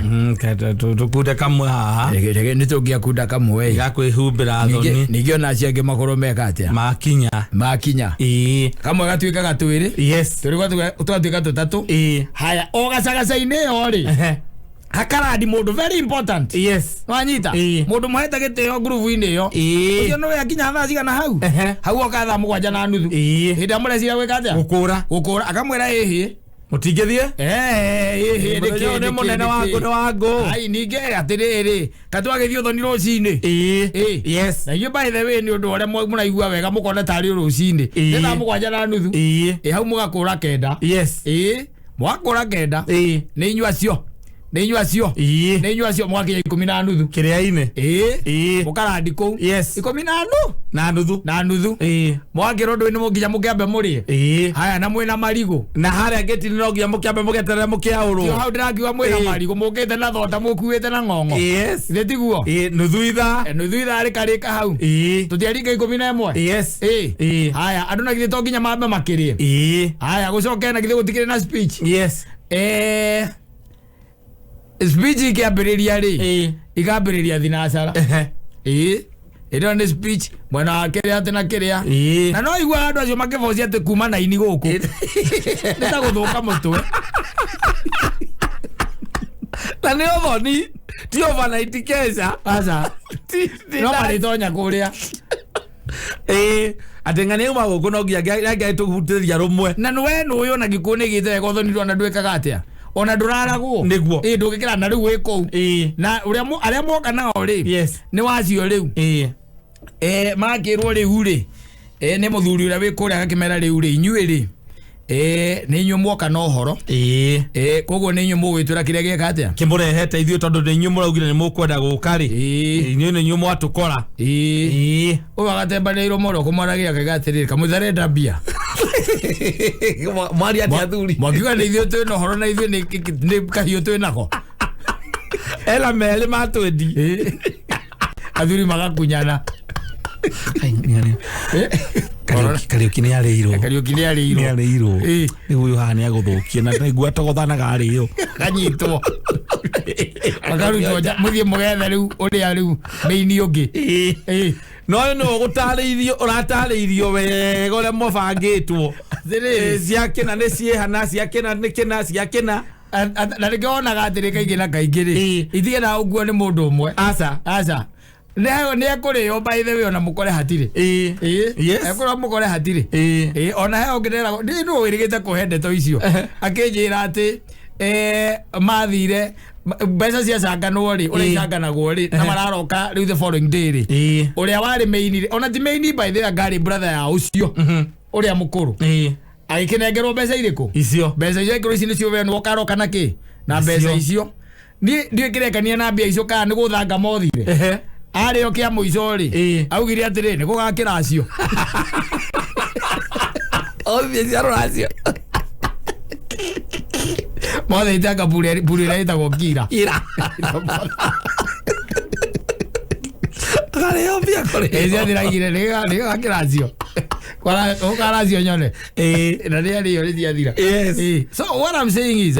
Tũkunde kamwe haha. Nĩ tũngĩakunda kamwe. Gakwĩhumbĩra thoni. Ningĩ ona acio angĩ makorwo meka atĩa? Makinya. Makinya. Kamwe gatuĩkaga twĩrĩ. Twĩrĩ twatuĩka tũtatũ. Haya, o gacagaca-inĩ ĩyo rĩ, hakarandi mũndũ very important. Wanyita? Mũndũ mũhete gĩtĩo ngurubu-inĩ ĩyo. Ũcio nĩwe akinya thaa cigana hau? Hau oka thaa 7:30. Hĩndĩ ĩrĩa mũreciria gwĩka atĩa? Gũkũra. Gũkũra, akamwĩra ĩhĩ. Mũtingĩthiĩ. Ĩhĩ. Mũthenya ũyũ nĩ mũnene wa ngũ, nĩ wa ngũ. Ai, ningĩ atĩrĩrĩ, katwagĩthiĩ ũthoni rũcinĩ. Na inyuĩ, by the way, nĩ ũndũ ũrĩa mũraigua wega mũkona tarĩ rũcinĩ. Nĩ thaa 7:30. Ĩ hau mũgakũra 9. Ĩ mwakũra 9. Nĩ inyuĩ acio, nĩ inyuĩ acio, nĩ inyuĩ acio, mũgakinya 10:30. Kĩrĩa-inĩ. Mũkarandi kũu. 10:30. Na nuthu. Na nuthu. Mwakĩrwo ndũĩ nĩ mũnginya mũkĩambe mũrĩe. Haya, na mwĩna marigũ. Na harĩa ngĩti no nginya mũkĩambe mũgeterere Tio mũkĩaũrwo. Hau ndĩrakiuga mwĩna marigũ, mũkĩte na thonda, mũkuĩte na ng'ong'o. Githĩ tiguo? Nuthu ithaa. Nuthu ithaa rĩkarĩka hau. Tũtiaringa 11. Haya, andũ na githĩ to nginya mambe makĩrĩe? Haya, gũcoke na githĩ gũtikĩrĩ na speech? Speech ikĩambĩrĩria rĩ, ikambĩrĩria thinacara. Ĩ ĩno nĩ speech mwena wa kĩrĩa atĩ na kĩrĩa. Na no igua andũ acio makĩbocia atĩ kuma naini gũkũ nĩ ta gũthũka mũtwe. Na nĩ ũthoni, ti overnight kesha. Aca, no marĩtonya kũrĩa. Atĩ ng'ania uma gũkũ no nginya angĩtũhutĩria rũmwe. Na nĩwe nũĩ ona gĩkuũ nĩ gĩte wega, ũthoni ona ndwĩkaga atĩa, ona ndũraragwo. Nĩguo. Ĩ ndũngĩkĩra na rĩu wĩ kũu. Na ũrĩa arĩa moka nao rĩ, nĩ wacio rĩu. Makĩrwo rĩu rĩ, nĩ mũthuri ũrĩa wĩ kũrĩa, agakĩmera rĩu rĩ, inyuĩ rĩ, nĩ inyuĩ mwoka na ũhoro. Koguo nĩ inyuĩ mũgwĩtwĩra kĩrĩa gĩeka atĩa. Kĩmũrehete ithuĩ, tondũ nĩ inyuĩ mũraugire nĩ mũkwenda gũka rĩ. Inyuĩ nĩ inyuĩ mwatũkora. Ũyũ agatembanĩirwo mũno kũmwaragia, akaiga atĩrĩrĩ, kamũtha arenda mbia. Mwaria atĩ athuri. Mwakiuga nĩ ithuĩ twĩna ũhoro, na ithuĩ nĩ kahiũ twĩ nako. Ena merĩ matwendi. Athuri magakunyana. Kariũki nĩ arĩirwo. Kariũki nĩ arĩirwo. Nĩ arĩirwo. Rĩu ũyũ haha nĩ agũthũkia na ndaigua togothanaga arĩo. Kanyitwo, makarutwo nja, mũthiĩ mũgethe rĩu ũrĩa rĩu mĩini ũngĩ. No ũyũ nĩwe ũgũtarĩirio, ũratarĩirio wega ũrĩa mũbangĩtwo. Atĩrĩrĩ. Cia kĩna nĩ ciĩhana, cia kĩna nĩ kĩna, cia kĩna. Na nĩkĩo wonaga atĩrĩ, kaingĩ na kaingĩ rĩ, itigendaga gũkuo nĩ mũndũ ũmwe. Aca. Aca, nĩ ekũrĩo, by the way, ona mũkore hatirĩ. Ekũrĩo mũkore hatirĩ. Ona he ũngĩ nderagwo ndĩ nũ wĩrĩgĩte kũhe ndeto icio, akĩnjĩra atĩ mathire mbeca ciacanganwo rĩ, ũrĩa icanganagwo rĩ, na mararoka rĩu the following day rĩ, ũrĩa warĩ main rĩ, ona ti main, by the way, ngarĩ brother ya ũcio ũrĩa mũkũrũ, agĩkĩnengerwo mbeca irĩkũ? Icio. Mbeca icio angĩkorwo ici nĩcio we nĩwe ũkaroka na kĩ na mbeca Icio. icio, niĩ ndiũĩ kĩrekania na mbia icio kana nĩ gũthanga mothire. Arĩo kĩa mũico rĩ, augire atĩrĩ, nĩ gũgakĩracio. Othie cia rũracio. Mothe itanga mbura ĩrĩa ĩtagwo kira. Ira. Akarĩo mbia kũrĩo. Ciathiragire nĩ gũgakĩracio, gũkaracio nyone na rĩa rĩo rĩtiathira. So what I'm saying is,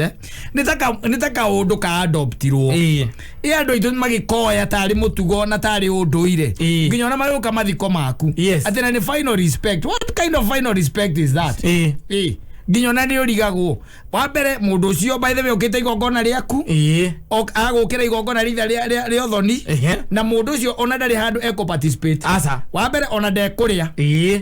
nĩ ta kaũndũ ka adoptirwo. Ĩ andũ aitũ magĩkoya tarĩ mũtugo na tarĩ ũndũire, nginya ona magĩũka mathiko maku, atĩ na nĩ final respect. What kind of final respect is that? Ĩ nginya ona nĩ ũrigagwo wa mbere mũndũ ũcio, by the way, ũkĩte igongona rĩaku, agũkĩra igongona rĩitha rĩa ũthoni, na mũndũ ũcio ona ndarĩ handũ ekũ participate. Aca. Wa mbere ona ndekũrĩa.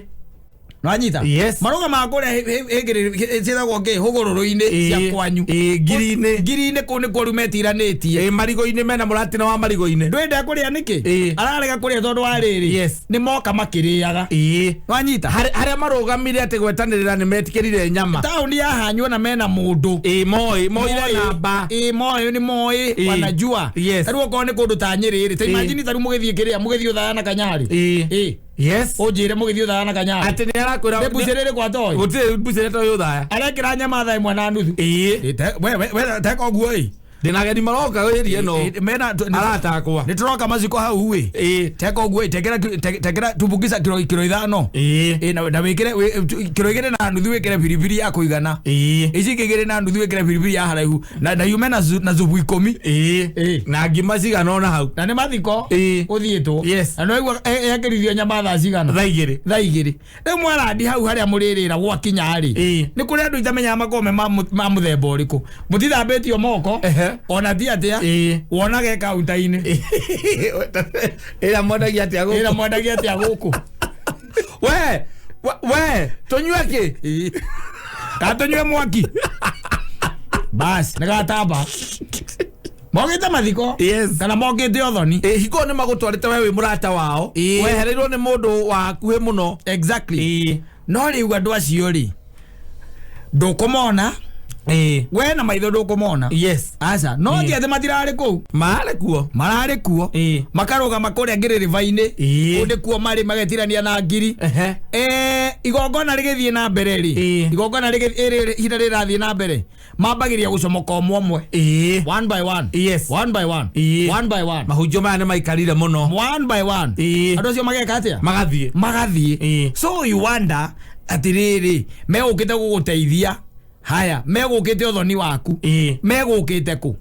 Nwanyita? Yes. Marũgamaga kũrĩa hĩngĩrĩ ciĩtagwo ngĩ hũgũrũrũ-inĩ cia kwanyu. Ngiri-inĩ. Ngiri-inĩ kũu nĩkuo rĩu metiranĩtie. Marigũ-inĩ, mena mũratina wa marigũ-inĩ. Ndwenda kũrĩa nĩkĩ? Ararega kũrĩa tondũ wa rĩrĩ, nĩ moka makĩrĩaga. Nwanyita? Harĩa marũgamire atĩ gwetanĩrĩra nĩ metĩkĩrire nyama. Taũni ya hanyu ona mena mũndũ. Moĩ moire namba. Moĩ nĩ moĩ, wanajua. Tarĩu okorwo nĩ kũndũ ta Nyĩrĩ rĩ, ta imagine tarĩu mũgĩthiĩ kĩrĩa, mũgĩthiĩ Ũthaya na Kanyarĩ. Ũnjĩre mũgĩthiĩ Ũthaya na Kanyarĩ. Atĩ nĩ arakwĩra. Nĩ mbucĩrĩ ĩrĩkũ atoĩ? Gũtirĩ mbucĩrĩ atoĩ Ũthaya. Arekĩra nyama thaa ĩmwe na nuthu. We teka ũguo ĩ. Ndĩna ageni maroka ĩria ĩno. Mena arata akwa. Nĩ tũroka maciko hau ĩ. Teka ũguo ĩ, tekera tumbukiza kiro 5. Na wĩkĩre kiro 2 na nuthu, wĩkĩre biribiri ya kũigana. Ici ingĩ 2 na nuthu wĩkĩre biribiri ya haraihu. Na yume na zubu 10. Na ngima cigana ona hau. Na nĩ mathiko ũthiĩtwo. Na nĩwaigua ekĩrithio nyama thaa cigana? Thaa 2. Thaa 2. Rĩu mwarandi hau harĩa mũrĩrĩra gwakinya rĩ, nĩ kũrĩ andũ itamenyaga makome ma mũthemba ũrĩkũ. Mũtithambĩtio moko. Ona ti atĩa, wonaga kaunta-inĩ. Ĩrĩa mwendagia atĩa gũkũ? Ĩrĩa mwendagia atĩa gũkũ? We tũnyue kĩ? Ka tũnyue mwaki. Bas, nĩ gatamba. Mokĩte mathiko. Kana mokĩte ũthoni. Hingo nĩ magũtwarĩte we wĩ mũrata wao. Wehereirwo nĩ mũndũ wa hakuhĩ mũno. Exactly. No rĩu andũ acio rĩ, ndũkũmona. We na maitho ndũkũmona. Aca, no ti atĩ matirarĩ kũu. Mararĩ kuo. Mararĩ kuo. Makarũgama kũrĩa ngĩrĩrĩba-inĩ. Kũu nĩkuo marĩ magetirania na ngiri. Igongona rĩgĩthiĩ na mbere rĩ. Igongona ihinda rĩrathiĩ na mbere. Mambagĩria gũcomoka ũmwe ũmwe. One by one. One by one. One by one. Mahunjio maya nĩ maikarire mũno. One by one. Andũ acio mageka atĩa? Magathiĩ. Magathiĩ. So you wonder atĩrĩrĩ, megũkĩte gũgũteithia. Haya, megũkĩte ũthoni waku. Megũkĩte kũ?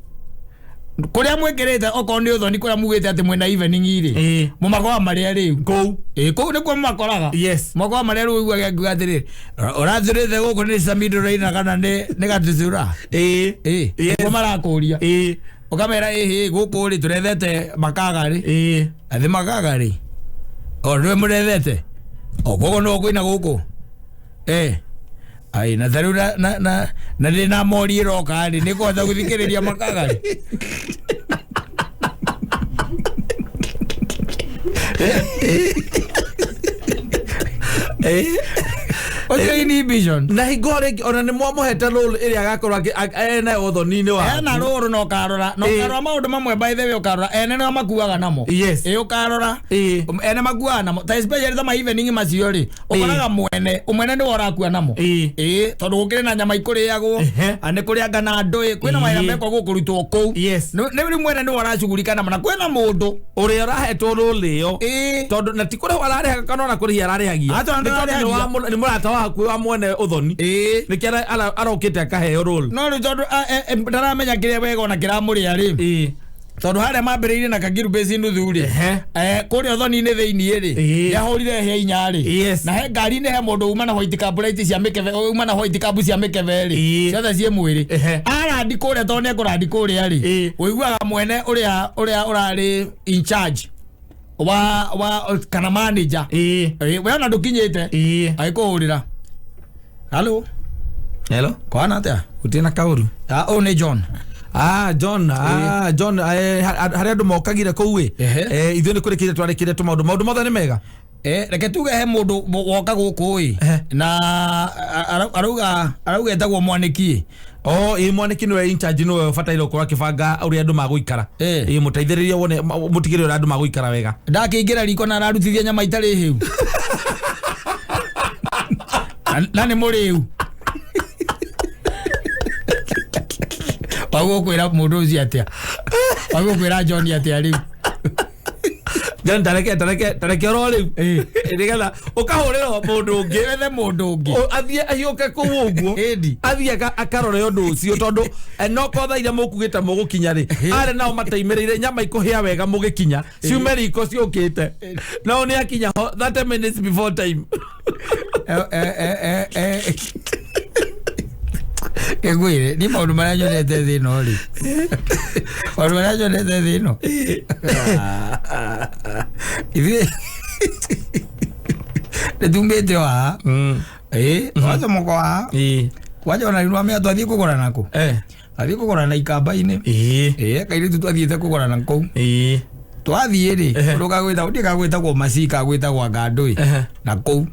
Kũrĩa mwĩkĩrĩte okorwo nĩ ũthoni kũrĩa mugĩte atĩ mwĩna evening rĩ. Mũmakoraga marĩa rĩu. Kũu. Kũu nĩkuo mũmakoraga. Mũmakoraga marĩa rĩu ũiguaga akiuga atĩrĩrĩ, ũrathurĩte gũkũ nĩ Samido Raina kana nĩ Gatutura? Nĩkuo marakũria. Ũkamera ĩhĩ gũkũ rĩ tũrethete makaga rĩ. Athĩ makaga rĩ. O nĩwe mũrethete. O koguo nĩwe ũkũina gũkũ. Ai na tarĩu na ndĩ na mori ĩroka rĩ, nĩ kũhota gũthikĩrĩria makaga rĩ. Ũcio inhibition. Na hingo rĩngĩ ona nĩ mwamũhete role ĩrĩa agakorwo ena ũthoni-inĩ waku. Ena role na ũkarora. Na ũkarora maũndũ mamwe by the way ũkarora ene nĩo makuaga namo. Ũkarora. Ene makuaga namo. Ta especially ta ma evening macio rĩ, ũkoraga mwene, mwene nĩwe ũrakua namo. Tondũ gũkĩrĩ na nyama ikũrĩagwo, nĩ kũrĩ anga na andũ ĩ, kwĩna mawĩra mekwo gũkũrutwo kũu. Nĩ rĩu mwene nĩwe ũracugurika namo, na kwĩna mũndũ ũrĩa ũrahetwo role ĩyo. Tondũ na ti kũrĩhwo ararĩhaga kana ona kũrĩhia ararĩhagia. Acha, Nĩ tondũ nĩ mũrata waku wa mwene ũthoni. Nĩkĩo arokĩte akaheo role. No rĩu tondũ, ndaramenya kĩrĩa wega ona kĩramũrĩa rĩ. Tondũ harĩa mambĩrĩirie na Kagiru Basin nuthu rĩ. Kũrĩa ũthoni-inĩ thĩiniĩ rĩ. Nĩahũrire hĩa 4 rĩ. Na he ngari-inĩ he mũndũ uma na white cab light cia mĩkebe, uma na white cab cia mĩkebe rĩ. Ciothe ciĩ mwĩrĩ. Arandi kũrĩa tondũ nĩekũrandi kũrĩa rĩ. Ũiguaga mwene ũrĩa ũrarĩ in charge wa kana manager. We ona ndũkinyĩte. Agĩkũhũrĩra. Hello. Hello. Kwana atĩa? Gũtirĩ na kaũru. Ũyũ nĩ John. John, John, harĩa andũ mokagire kũu ĩ. Ithuĩ nĩ kũrĩkĩrie twarĩkĩrie tũmaũndũ. Maũndũ mothe nĩ mega? Reke tuge he mũndũ woka gũkũ ĩ. Na arauga etagwo Mwaniki. Oh, ĩ mwanĩki nĩwe in charge, nĩwe ũbataire gũkorwo akĩbanga ũrĩa andũ magũikara. Ĩ mũteithĩrĩrie wone mũtigĩrĩre ũrĩa andũ magũikara wega. Ndakĩingĩra riko na ararutithia nyama itarĩ hĩu. Na nĩ mũrĩu. Wagwo kwĩra mũndũ ũcio atĩa? Wagwo kwĩra John atĩa rĩu? John, tareke tareke tareke oro rĩu, nĩgetha ũkahũrĩra mũndũ ũngĩ. Wethe mũndũ ũngĩ. Athiĩ ahiũke kũu ũguo. Ĩndi. Athiĩ akarore ũndũ ũcio, tondũ no ko thaa iria mũkugĩte mũgũkinya rĩ, arĩ nao mataimĩrĩire nyama ikũhĩa wega mũgĩkinya, ciume riko ciũkĩte, no nĩ akinya ho 30 minutes before time. Ngwĩre ni maũndũ marĩa nyonete thĩ ĩno rĩ, maũndũ marĩa nyonete thĩ ĩno, ithuĩ nĩ tumĩte o haha, ĩ twacomoka o haha kwanja, ona rĩu nwamenya twathiĩ kũgũra nakũ, twathiĩ kũgũra na ikamba-inĩ, ĩ kairĩtu twathiĩte kũgũra na kũu, twathiĩ rĩ, ũndũ kagwĩtagwo ndiĩ kagwĩtagwo maci, kagwĩtagwo ngandũĩ na kũu,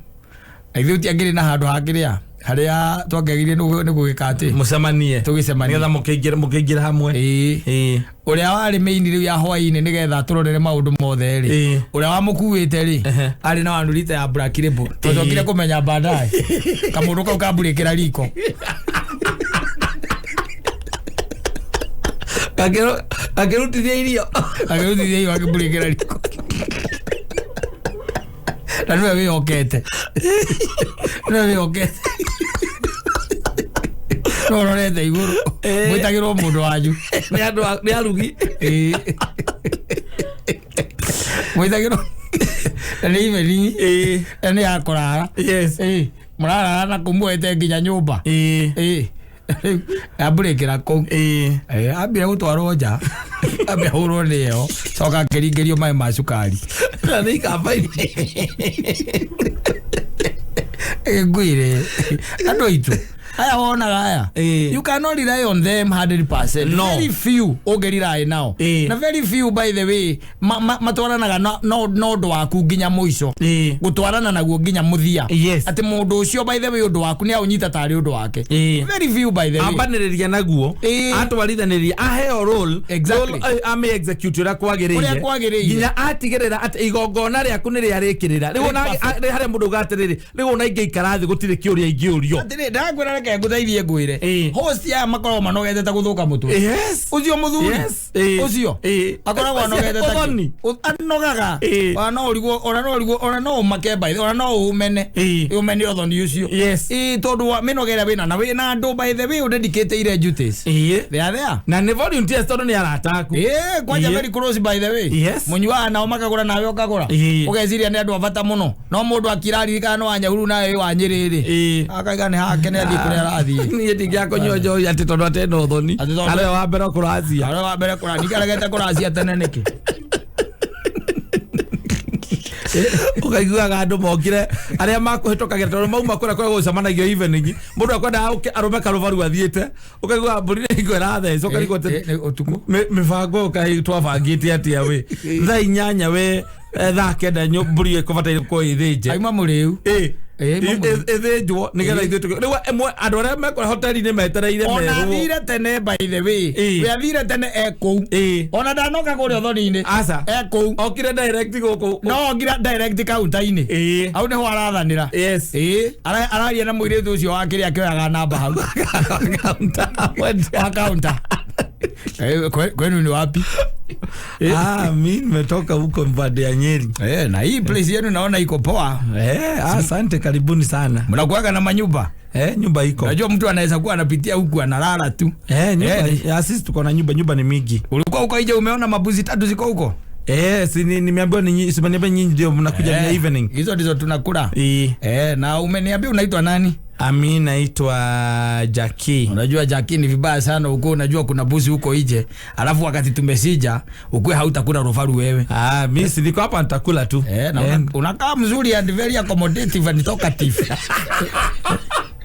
na ithuĩ tiangĩrĩ na handũ hakĩrĩa harĩa twakĩagĩrĩire nĩ gũgĩka atĩ mũcemanie, tũgĩcemania, nĩgetha mũkĩingĩra hamwe. Ĩĩ, ũrĩa warĩ main rĩu ya hwaĩ-inĩ nĩgetha tũrorere maũndũ mothe rĩ, ũrĩa wamũkuĩte rĩ, arĩ na wanurita ya Black Label, twacokire kũmenya baadaye kamũndũ kau kamburĩkĩra riko. Akĩrutithia irio. Akĩrutithia irio, akĩmburĩkĩra riko, na nĩwe wĩhokete, nĩwe wĩhokete, no ũrorete igũrũ mwĩtagĩrwo mũndũ wanyu. Nĩ andũ nĩ arugi. Mwĩtagĩrwo na nĩ evening, na nĩ ya kũrara. Mũrarara na kũu muoete nginya nyũmba. Rĩu ambũrĩkĩra kũu. Ambire gũtwarwo nja, ambe ahũrwo nĩ heho, coka akĩringĩrio maĩ ma cukari. Na nĩ ikamba-inĩ. Ngwĩre andũ aitũ aya wonaga aya, you cannot rely on them 100%. No. Very few ũngĩ rely nao, na very few, by the way, matwaranaga na ũndũ waku nginya mũico, gũtwarana naguo nginya mũthia, atĩ mũndũ ũcio, by the way, ũndũ waku nĩ aũnyita tarĩ ũndũ wake. Very few, by the way. Ambanĩrĩria naguo, atwarithanĩria, aheo role, role ame execute ũrĩa kwagĩrĩire. Ũrĩa kwagĩrĩire. Nginya atigĩrĩra atĩ igongona rĩaku nĩ rĩarĩkĩrĩra. Rĩu ona harĩa mũndũ uga atĩrĩrĩ, rĩu ona ingĩikara thĩ gũtirĩ kĩũria ingĩũrio. Atĩrĩ, ndakwĩra reke ngũteithie ngwĩre, host aya makoragwo manogete ta gũthũka mũtwe. Ũcio mũthuri ũcio akoragwo anogete ta Ũthoni. Anogaga. Ona no ũrigwo, ona no ũrigwo, ona no ũmake by the, ona no ũmene, ũmene ũthoni ũcio. Ĩĩ, tondũ wa mĩnoga ĩrĩa wĩna, na wĩna andũ, by the way, ũdedicate duties. They are there. Na nĩ volunteers tondũ nĩ arata aku. Ĩĩ, kwanja very close, by the way. Mũnyuaga nao makagũra nawe ũkagũra, ũgeciria nĩ andũ a bata mũno, no mũndũ akiraririkana no wa Nyahururu nawe wĩ wa Nyĩrĩ rĩ, akaiga nĩ hake, nĩ athiĩ kũrĩa arathiĩ. Niĩ ndingĩakũnyua njohi atĩ tondũ atĩ ena ũthoni. Atĩ tondũ- Arĩa wa mbere kũracia. Arĩa wa mbere kũracia, ningĩ kũracia tene nĩkĩ? Ũkaiguaga andũ mokire arĩa makũhĩtũkagĩra, tondũ mauma kũrĩa kũrĩa gũcemanagio evening, mũndũ akwendaga arũme karũbaru athiĩte, ũkaigua mbũri nĩ hingo ĩrathecwo, ũkarigwo atĩ Nĩ ũtukũ. Mĩbango ũkaĩ twabangĩte atĩa we thaa 8 we, thaa 9 mbũri ĩkũbataire gũkorwo ĩthĩnje. Aima mũrĩu. Ĩthĩnjwo nĩgetha ithuĩ rĩu ĩmwe andũ arĩa mekũrĩa hoteli-inĩ metereire Ona merwo. athire tene, by the way. We athire tene e kũu. Ona ndanoka kũrĩa ũthoni-inĩ. Aca. E kũu. Okire direct gũkũ. No okire direct counter-inĩ. Hau nĩho arathanĩra. Ĩĩ, araria na mũirĩtu ũcio wa kĩrĩa kĩoyaga namba hau. Counter. Wa counter. Kwenu ni wapi? Ah, mi nimetoka huko Mbande ya Nyeri. Na hii place yenu naona iko poa. Asante, karibuni sana. Mnakuaga na manyumba? Nyumba iko. Unajua mtu anaweza kuwa anapitia huku analala tu. Nyumba, ya sisi tuko na nyumba, nyumba ni mingi. Ulikuwa huko nje umeona mabuzi 3 ziko huko? Si nimeambiwa ni nyinyi, si nimeambiwa nyinyi ndio mnakuja ni evening. Hizo ndizo tunakula. Na umeniambia unaitwa nani? Ami naitwa Jackie. Unajua Jackie ni vibaya sana huko, unajua kuna buzi huko nje. Alafu wakati tumesija, ukue hautakula rofaru wewe. Mimi si niko hapa nitakula tu. Na unakaa mzuri and very accommodative and talkative.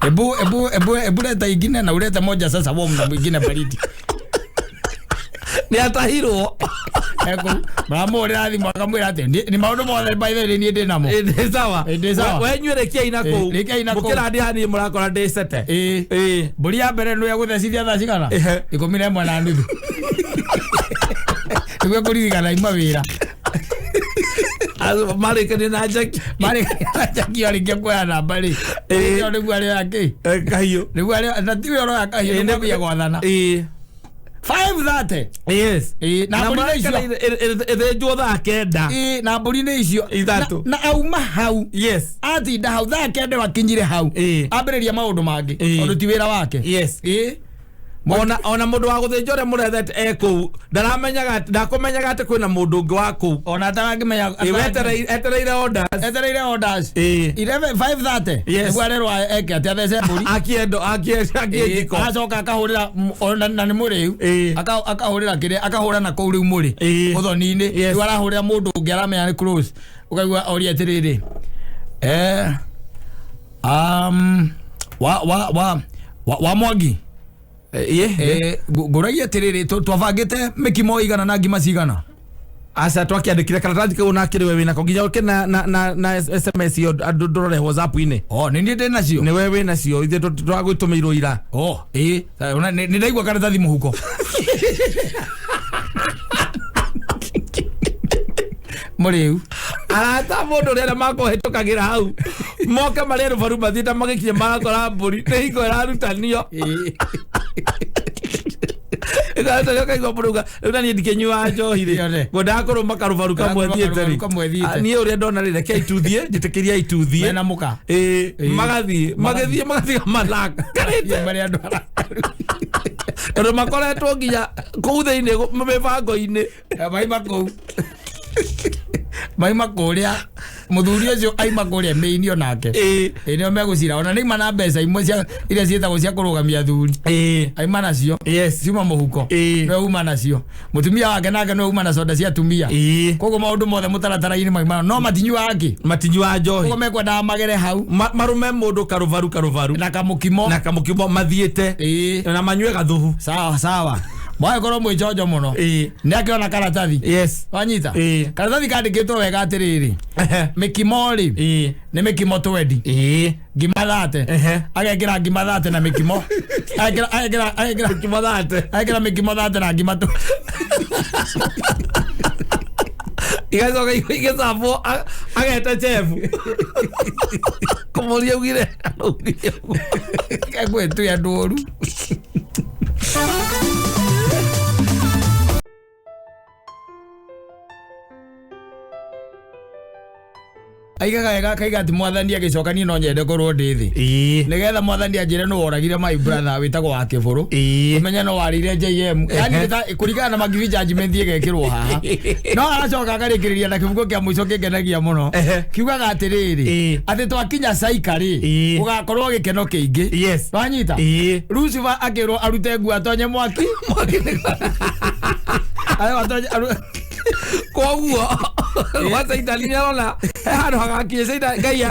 Ebu, ebu, ebu, ebu leta ingine na ulete moja sasa, wewe mna mwingine baridi. Ni atahirwo. Ekũu maramũhũrĩra thimũ akamwĩra atĩ nĩ maũndũ mothe by the way niĩ ndĩ namo. Ndĩ sawa. Ndĩ sawa. We inyuĩ rĩkiai na kũu. Rĩkiai na kũu. Mũkĩra ndĩ haha niĩ mũrakora ndĩ cete. Ĩĩ. Ĩĩ. Mbũri ya mbere nĩ egũthecithia thaa cigana? Ehe. 11:30. Nĩguo kũririkana ima wĩra. Marĩkanie na Jackie. Marĩkanie na Jackie arĩkia kuoya namba rĩ. Ĩĩ. Nĩguo arĩoya kĩ? Kahiũ. Nĩguo arĩoya na tiwe ũroya kahiũ nĩguo ambia gwathana. Ĩĩ. 5:30. Yes. Ĩĩ, na mbũri nĩ icio. Ĩthĩnjwo thaa 9. Ĩĩ, na mbũri nĩ icio. 3. Na auma hau. Yes. Atinda hau thaa 9 wakinyire hau. Ĩĩ. Ambĩrĩria maũndũ mangĩ. Ĩĩ. Tondũ ti wĩra wake. Yes. Ĩĩ. Ona mũndũ wa gũthĩnja ũrĩa mũrethete e kũu ndaramenyaga ndakũmenyaga atĩ kwĩna mũndũ ũngĩ wa kũu. Ona atarangĩmenya. Ĩĩ, etereire orders. Etereire orders. Ĩĩ. 5:30. Yes. Nĩguo arerwo eke atĩ athece mbũri. Akie ndo akie akie jiko. Agacoka akahũrĩra ona na nĩ mũrĩu. Ĩĩ. Akahũrĩra kĩrĩa akahũra na kũu rĩu mũrĩ. Ĩĩ. Ũthoni-inĩ. Yes. Rĩu arahũrĩra mũndũ ũngĩ aramenya nĩ close. Ũkaigua oria atĩrĩrĩ. Wa Mwangi. Ĩĩ. Ngũragia atĩrĩrĩ twabangĩte mĩkimo igana na ngima cigana. Aca twakĩandĩkire karatathi kau na kĩrĩ we wĩnako nginya ũke na SMS ĩyo andũ ndũrore WhatsApp-inĩ. Oh, nĩ niĩ ndĩ nacio. Nĩ we wĩ nacio ithuĩ twagũtũmĩirwo ira. Oh, ĩĩ, nĩ ndaigua karatathi mũhuko. Mũrĩu. Arata mũndũ ũrĩa arĩa makũhĩtũkagĩra hau moke marĩe rũbaru mathiĩte magĩkinya marakora mbũri nĩ hingo ĩrarutanio. Ĩrarutanio ũkaigua mũndũ auga, rĩu na niĩ ndikĩnyuaga njohi rĩ Yone. ngwendaga kũrũma karũbaru kamwe Kũrũma thiĩte karũbaru rĩ. kamwe thiĩte. Niĩ ũrĩa ndona rĩ rekei tuthiĩ njĩtĩkĩriai tuthiĩ. Mena mũka. Ĩĩ, Ĩĩ. magathiĩ magĩthiĩ magatiga marakarĩte. Marĩa andũ arakaru. Tondũ makoretwo nginya kũu thĩinĩ mĩbango-inĩ. Maima kũu. Maima kũrĩa mũthuri ũcio aima kũrĩa mĩini onake. Ĩĩ. Ĩĩ nĩo megũcira ona nĩ aima na mbeca imwe cia iria ciĩtagwo cia kũrũgamia athuri. Ĩĩ. Aima nacio. Yes. Ciuma mũhuko. Ĩĩ. Nĩwe uma nacio. Mũtumia wake nake nĩwe uma na soda cia atumia. Ĩĩ. Koguo maũndũ mothe mũtaratara-inĩ maima no matinyuaga kĩ? Matinyuaga njohi. Koguo mekwendaga magere hau. Marume mũndũ karũbaru karũbaru. Na kamũkimo. Na kamũkimo mathiĩte. Ĩĩ. Na manyue gathubu. Sawa sawa. Mwagĩkorwo mwĩ njonjo mũno. Ĩĩ. Nĩ akĩona karatathi. Yes. Wanyita? Ĩĩ. Karatathi kandĩkĩtwo wega atĩrĩrĩ. Mĩkimo rĩ. Ĩĩ. Nĩ mĩkimo twendi. Ĩĩ. Ngima 30. Ehe. Agekĩra ngima 30 na mĩkimo. Agekĩra mĩkimo 30. Agekĩra mĩkimo 30 na ngima twendi. Igacoka igĩcabwo ageta chef. Kũmũria augire. Augire ũguo. Egwĩtwĩ andũ oru. Aigaga wega akaiga atĩ mwathani agĩcoka niĩ no nyende korwo ndĩ thĩ. Ĩĩ. Nĩgetha mwathani anjĩre nũ woragire my brother wĩtagwo wa Kĩbũrũ. Ĩĩ. Ũmenye no warĩire JM. Yaani kũringana na Magibi judgment ĩgekĩrwo haha. No aracoka akarĩkĩrĩria na kĩbungo kĩa mũico kĩngenagia mũno. Kiugaga atĩrĩrĩ, Ĩĩ. atĩ twakinya Saika rĩ, Ĩĩ. gũgakorwo gĩkeno kĩingĩ. Yes. Wanyita? Ĩĩ. Lucifer akĩrwo arute nguo atonye mwaki. Mwaki nĩ- Ayo atonye Koguo gwa Caitani nĩ arona he handũ hagakinya Caitani Ngai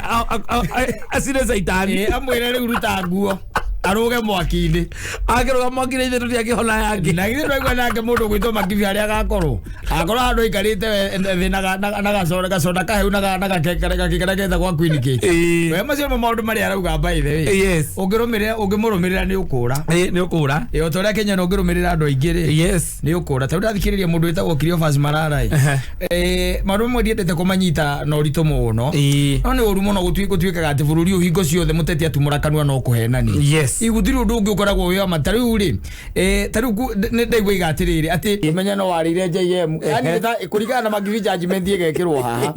acine Caitani. Ĩĩ, amwĩre rĩu ruta nguo arũge mwaki-inĩ. Akĩrũga mwaki-inĩ ithuĩ tũtiangĩhona yangĩ. Na githĩ ndwaigua nake mũndũ ũgwĩtwo Magibi harĩa agakorwo. Agakorwo handũ aikarĩte thĩ na gacoda kaheu na gakĩkara getagwo Queen Cake. Ĩĩ. We macio nĩmo maũndũ marĩa arauga by the way. Yes. Ũngĩrũmĩrĩra ũngĩmũrũmĩrĩra nĩ ũkũra. Ĩĩ, nĩ ũkũra. Ĩĩ, o ta ũrĩa Kenya ũngĩrũmĩrĩra andũ aingĩ rĩ. Yes. Nĩ ũkũra. Ta rĩu ndathikĩrĩria mũndũ wĩtagwo Cleophas Malala ĩ. Ehe. Maũndũ mamwe ndiendete kũmanyita na ũritũ mũno. Ĩĩ. No nĩ ũru mũno gũtuĩkaga atĩ bũrũri ũyũ hingo ciothe mũteti atumũra kanua no kũhenania. Yes. Gũtirĩ ũndũ ũngĩ ũkoragwo wĩ wa ma. Ta rĩu rĩ, ta rĩu nĩ ndaigua iga atĩrĩrĩ, atĩ ũmenye no warĩire JM. Yaani kũringana na Magibi judgment ĩgekĩrwo haha.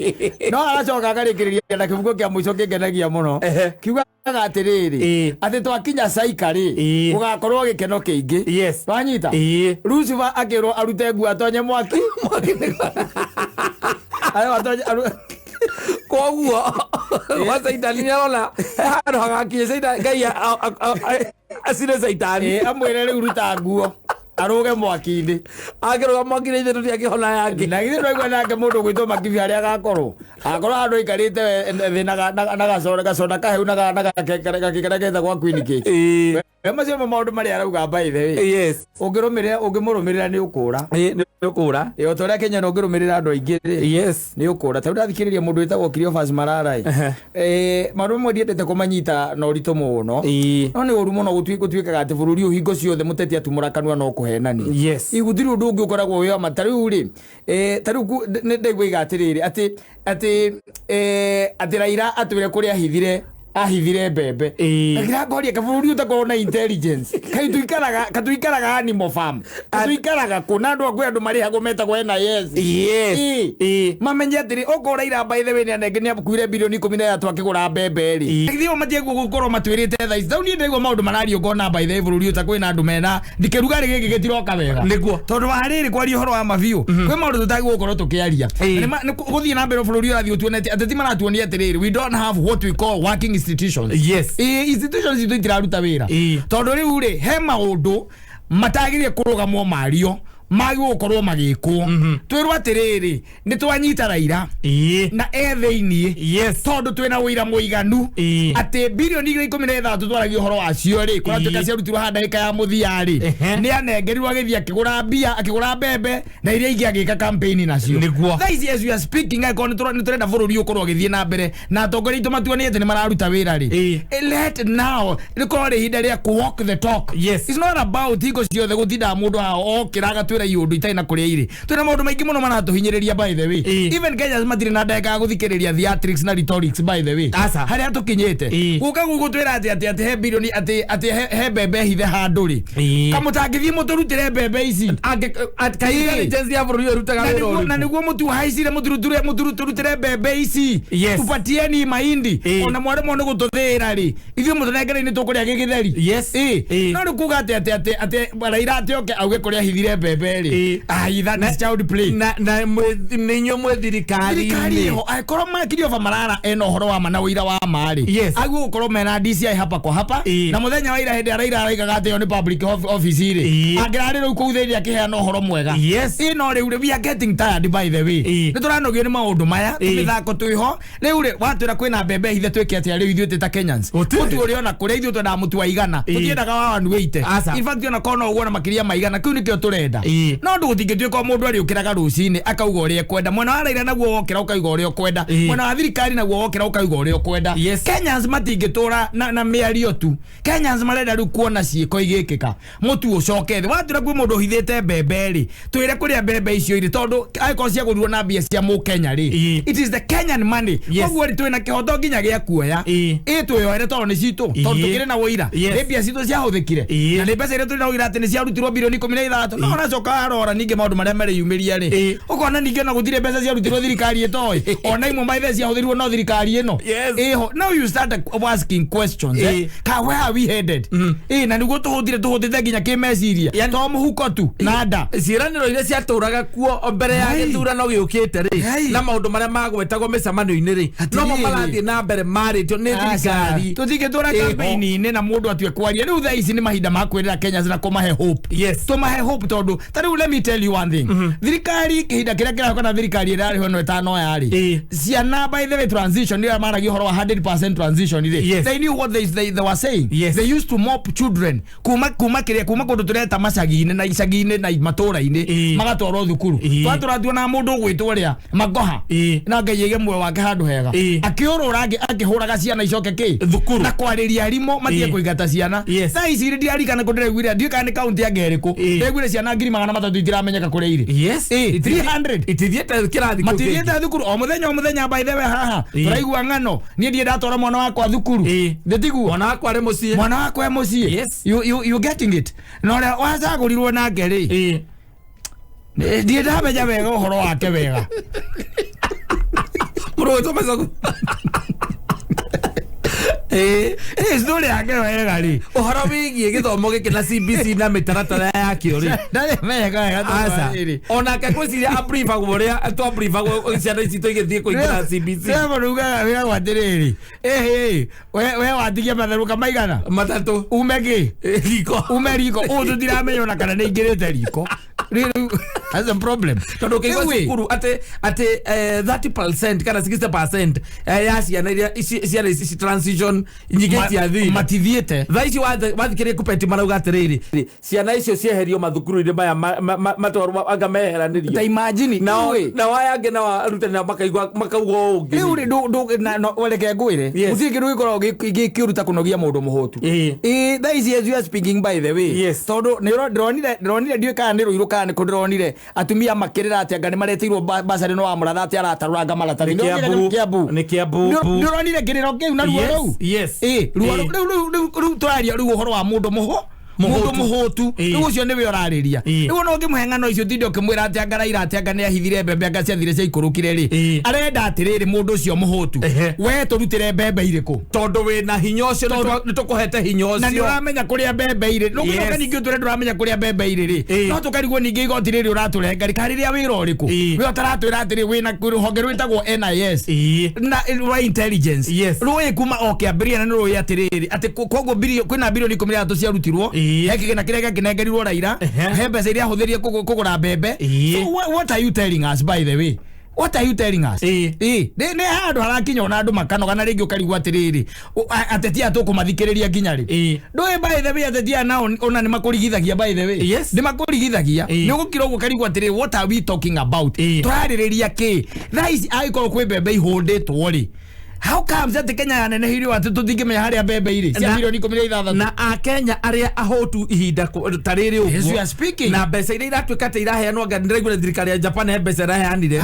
No aracoka akarĩkĩrĩria na kĩbungo kĩa mũico kĩngenagia mũno. Ehe. Kiugaga atĩrĩrĩ, Ĩĩ. atĩ twakinya Saika rĩ, Ĩĩ. gũgakorwo gĩkeno kĩingĩ. Yes. Wanyita? Ĩĩ. Lucifer akĩrwo arute nguo atonye mwaki. Mwaki nĩ- Ayo atonye Koguo gwa Caitani nĩ arona he handũ hagakinya Caitani Ngai acine Caitani. Ĩĩ, amwĩre rĩu ruta nguo Arũge mwaki-inĩ. Angĩrũga mwaki-inĩ ithe tũtiangĩhona yangĩ. Na githĩ ndwaigua nake mũndũ ũgwĩtwo Makibi harĩa agakorwo akorwo handũ aikarĩte thĩ na gacoda kaheu na gakĩkara getagwo queen cake. We macio nĩmo maũndũ marĩa arauga, by the way. Ũngĩrũmĩrĩra, ũngĩmũrũmĩrĩra nĩ ũkũra. Nĩ ũkũra. Ĩ, o ta ũrĩa Kenya na ũngĩrũmĩrĩra andũ aingĩ rĩ, nĩ ũkũra. Ta rĩu ndathikĩrĩria mũndũ wĩtagwo Cleophas Malala ĩ, maũndũ mamwe ndiendete kũmanyita na ũritũ mũno, no nĩ ũru mũno gũtuĩkaga atĩ bũrũri ũyũ hingo ciothe mũteti atumũra kanua no kũhenania. Gũtirĩ ũndũ ũngĩ ũkoragwo wĩ wa ma. Ta rĩu rĩ, ta rĩu nĩ ndaigua iga atĩrĩrĩ, atĩ Raila atwĩre kũrĩa ahithire mbembe. Ngira ngoria kabũrũri ũtakorwo na intelligence, kaĩ tuikaraga, katuikaraga animal farm, katuikaraga kũ? Na andũ akwĩ andũ marĩhagwo metagwo NIS. Mamenye atĩrĩ, okorwo Raila, by the way, nĩ anenge nĩ akuire bilioni 13 akĩgũra mbembe rĩ, githĩ o matiaguo gũkorwo matwĩrĩte thaa ici? Tau niĩ ndaigua maũndũ marario ngona, by the way, bũrũri ũyũ ta kwĩna andũ mena ndikĩrugarĩ gĩkĩ gĩtiroka wega. Tondũ wa rĩrĩ, kwaria ũhoro wa mabiũ, kwĩ maũndũ tũtagĩrĩirwo gũkorwo tũkĩaria. Na gũthiĩ na mbere bũrũri ũrathiĩ ũtuonetie, ateti maratuonia atĩrĩrĩ, we don't have what we call working institutions. Institutions itũ itiraruta wĩra. Tondũ rĩu rĩ, he maũndũ matagĩrĩire kũrũgamwo mario, magĩrĩirwo gũkorwo magĩkwo. Twĩrwo atĩrĩrĩ, nĩ twanyita Raila na e thĩiniĩ, tondũ twĩna ũira mũiganu atĩ bilioni 13 twaragia ũhoro wacio rĩ, kũratuĩka ciarutirwo haha ndagĩka ya mũthia rĩ, nĩ anengerirwo agĩthiĩ akĩgũra mbia, akĩgũra mbembe na iria ingĩ agĩka campaign nacio. Thaa ici, as we are speaking, angĩkorwo nĩ tũrenda bũrũri ũkorwo ũgĩthiĩ na mbere na atongoria aitũ matuonie atĩ nĩ mararuta wĩra rĩ, let now rĩkorwo rĩ ihinda rĩa kũ walk the talk. It's not about hingo ciothe gũtindaga mũndũ haha okĩra agatwĩra iũndũ itarĩ na kũrĩa irĩ. Twĩna maũndũ maingĩ mũno maratũhinyĩrĩria, by the way. Even Kenyans matirĩ na ndagĩka ya gũthikĩrĩria theatrics na rhetorics, by the way. Aca. Harĩa tũkinyĩte, gũka gũgũtwĩra atĩ he bilioni, atĩ he mbembe hithe handũ rĩ, kamũtangĩthiĩ mũtũrutĩre mbembe ici. Ka intelligence ya bũrũri ũyũ ĩrutaga Na wĩra na ũrĩkũ? nĩguo mũtuhaicire mũturutĩre mbembe ici. Tupatieni mahindi. Ona mwaremwo nĩ gũtũthĩĩra rĩ, ithuĩ mũtũnengere nĩ tũkũrĩa gĩgĩtheri. No rĩu kuga atĩ Raila atĩ oke auge kũrĩa ahithire mbembe rĩ, ai, that is child play. Na nĩ inyuĩ mwĩ thirikari thirikari-inĩ. ĩho, angĩkorwo Cleophas Malala ena ũhoro wa ma na ũira wa ma rĩ, aguo gũkorwo mena DCI hapa kwa hapa. Na mũthenya wa ira, hĩndĩ ya Raila araigaga atĩ ĩyo nĩ public office rĩ, angĩrarĩ rĩu kũu thĩinĩ akĩheana ũhoro mwega. No rĩu rĩ, we are getting tired, by the way. Nĩ tũranogio nĩ maũndũ maya. Tũmĩthako twĩho rĩu rĩ, watwĩra kwĩna mbembe hithe, twĩke atĩa rĩu ithuĩ twĩ ta Kenyans? Gũtirĩ. Mũtu ũrĩ ona kũrĩa, ithuĩ twendaga mũtu wa igana, tũtiendaga wa 180. Aca. In fact, ona korwo no ũguo na makĩria ma igana, kĩu nĩkĩo tũrenda. No ndũ gũtingĩtuĩka o mũndũ arĩũkĩraga rũcinĩ akauga ũrĩa ekwenda. Mwena wa Raila naguo wokĩra ũkauga ũrĩa ũkwenda, mwena wa thirikari naguo wokĩra ũkauga ũrĩa ũkwenda. Kenyans matingĩtũra na mĩario tu. Kenyans marenda rĩu kuona ciĩko igĩkĩka. Mũtu ũcoke thĩ. Watwĩra kwĩ mũndũ ũhithĩte mbembe rĩ, twĩre kũrĩa mbembe icio irĩ, tondũ angĩkorwo ciagũrirwo na mbia cia mũkenya rĩ, it is the Kenyan money. Koguo rĩ, twĩna kĩhoto nginya gĩa kuoya. Twĩyoere tondũ nĩ citũ, tondũ tũkĩrĩ na ũira nĩ mbia citũ ciahũthĩkire, na nĩ mbeca iria tũrĩ na ũira atĩ nĩ ciarutirwo bilioni 13. No ũracoka warora ningĩ maũndũ marĩa mareyumĩria rĩ, ũkona ningĩ ona gũtirĩ mbeca ciarutirwo thirikari ĩtoĩ, ona imwe maithe ciahũthĩrirwo no thirikari ĩno ĩho. Now you start asking questions, eh? Ka where are we headed? Na nĩguo tũhũtire, tũhũtĩte nginya kĩmeciria, to mũhuko tu na nda. Ciĩranĩro iria ciatũraga kuo mbere ya gĩthurano gĩũkĩte rĩ, na maũndũ marĩa magwetagwo mĩcemanio-inĩ rĩ, nomo Atĩrĩrĩ. marathiĩ na mbere marĩtio nĩ thirikari. Tũtingĩtũra campaign-inĩ na mũndũ atue kwaria. Rĩu thaa ici nĩ mahinda ma kwĩrĩra Kenyans na kũmahe hope. Tũmahe hope, tondũ ta rĩu, let me tell you one thing, thirikari kĩhinda kĩrĩa kĩraho, kana thirikari ĩrĩa yarĩho ĩno ĩtano yarĩ, ciana, by the way, transition nĩyo maragia ũhoro wa 100% transition rĩ, they knew what they were saying. They used to mop children kuma kĩrĩa, kuma kũndũ tũreta macagi-inĩ na icagi-inĩ na matũra-inĩ, magatwarwo thukuru. Twatũra tuona mũndũ ũgwĩtwo ũrĩa Magoha, na Ngai aige muoyo wake handũ hega, akĩũrũra akĩhũraga ciana icoke kĩ Thukuru. na kwarĩria arimũ matige kũingata ciana. Thaa ici rĩ, ndirarikana kũ ndĩraiguire, ndiũĩ kana nĩ kaunti ya ĩrĩkũ, ndĩraiguire ciana 300,000 itiramenyeka kũrĩa irĩ. 300. Itithiĩte kĩrathi kĩu kĩngĩ. Matithiĩte thukuru. O mũthenya o mũthenya, by the way, haha tũraigua ng'ano, niĩ ndiĩ ndatwara mwana wakwa thukuru. Ndĩtiguo? Mwana wakwa arĩ mũciĩ. Mwana wakwa e mũciĩ. You getting it? Na ũrĩa wacagũrirwo nake rĩ, ndiĩ ndamenya wega ũhoro wake wega. Mũndũ wĩtwo Macagu. Story yake wega rĩ. Ũhoro wĩgiĩ gĩthomo gĩkĩ na CBC na mĩtaratara yakĩo rĩ, Ndarĩ mega wega tondũ aca rĩrĩ. Onake ngwĩciria abrifagwo ũrĩa twabrifagwo ciana ici tũigĩthiĩ kũingĩra CBC. Trevor ugaga wĩragwo atĩrĩrĩ, ĩhĩ, we watigia matherũka maigana? Matatũ. Ume kĩ? Riko. Ume riko ũũ tũtiramenya ona kana nĩ ingĩrĩte riko. Rĩu that's a problem. Tondũ ũkĩigua Rĩu ĩ, cukuru atĩ 30% kana 60% ya ciana iria ciana ici ci transition nyingĩ ciathire matithiĩte. Thaa ici wathikĩrĩria kupeti marauga atĩrĩrĩ, ciana icio cieherio mathukuru-inĩ maya matwarwo anga meheranĩrio. Ta imagine. Nao rĩu ĩ, nao aya angĩ nao arutani nao makaigua makauga ũũ ũngĩ. Rĩu rĩ reke ngwĩre, gũtirĩ kĩndũ gĩkoragwo gĩkĩũru ta kũnogia mũndũ mũhũtu. Ĩ thaa ici as you are speaking, by the way, tondũ nĩ ndĩronire ndiũĩ kana nĩ rũirũ kana nĩ kũ, ndĩronire atumia makĩrĩra atĩ anga nĩ mareteirwo basarĩ no wa mũratha atĩ aratarũranga maratathi. Nĩ Kiambu. Kiambu. Nĩ Kiambu. Nĩ ũronire kĩrĩro kĩu na ruo rũu? Yes. Ĩ ruo rĩu tũraria rĩu ũhoro wa mũndũ mũhũ Mũhũtu. Mũndũ mũhũtu. Rĩu ũcio nĩwe ũrarĩria. Rĩu ona ũngĩmũhe ng'ano icio tinde ũkĩmwĩra atĩ anga Raila atĩ anga nĩ ahithire mbembe anga ciathire ciaikũrũkire rĩ, arenda atĩrĩrĩ, mũndũ ũcio mũhũtu, we tũrutĩre mbembe irĩkũ? Tondũ wĩna hinya ũcio, nĩ tũkũhete hinya Na nĩ ũcio. ũramenya kũrĩa mbembe irĩ. Nũgũcoka ningĩ ũtwĩre ndũramenya kũrĩa mbembe irĩ rĩ, no tũkarigwo ningĩ igoti rĩrĩ ũratũrenga rĩ karĩ rĩa wĩra ũrĩkũ? We ũtaratwĩra atĩrĩ wĩna rũhonge rwĩtagwo NIS na rwa intelligence rũĩ kuma o kĩambĩrĩria na nĩ rũĩ atĩrĩrĩ atĩ koguo kwĩna birioni 13 ciarutirwo, he kĩgĩna kĩrĩa gĩakĩnengerirwo Raila, he mbeca iria ahũthĩrire kũgũra mbembe. So what are you telling us, by the way? What are you telling us? Ĩ nĩ handũ harakinya ona andũ makanoga na rĩngĩ ũkarigwo atĩrĩrĩ, ateti aya tũkũmathikĩrĩria nginya rĩ? Ndũĩ, by the way, ateti aya nao ona nĩ makũrigithagia, by the way. Nĩ makũrigithagia. Nĩ ũgũkira ũguo ũkarigwo atĩrĩrĩ, what are we talking about? Tũrarĩrĩria kĩ thaa ici? Angĩkorwo kwĩ mbembe ihũndĩtwo rĩ, how comes atĩ Kenya yaneneheirio atĩ tũtingĩmenya harĩa mbembe irĩ cia birioni 16? Na akenya arĩa ahũtu ihinda ta rĩrĩ As we ũguo are speaking. Na mbeca iria iratuĩka atĩ iraheanwo, anga ndĩraigua thirikari ya Japan he mbeca iraheanire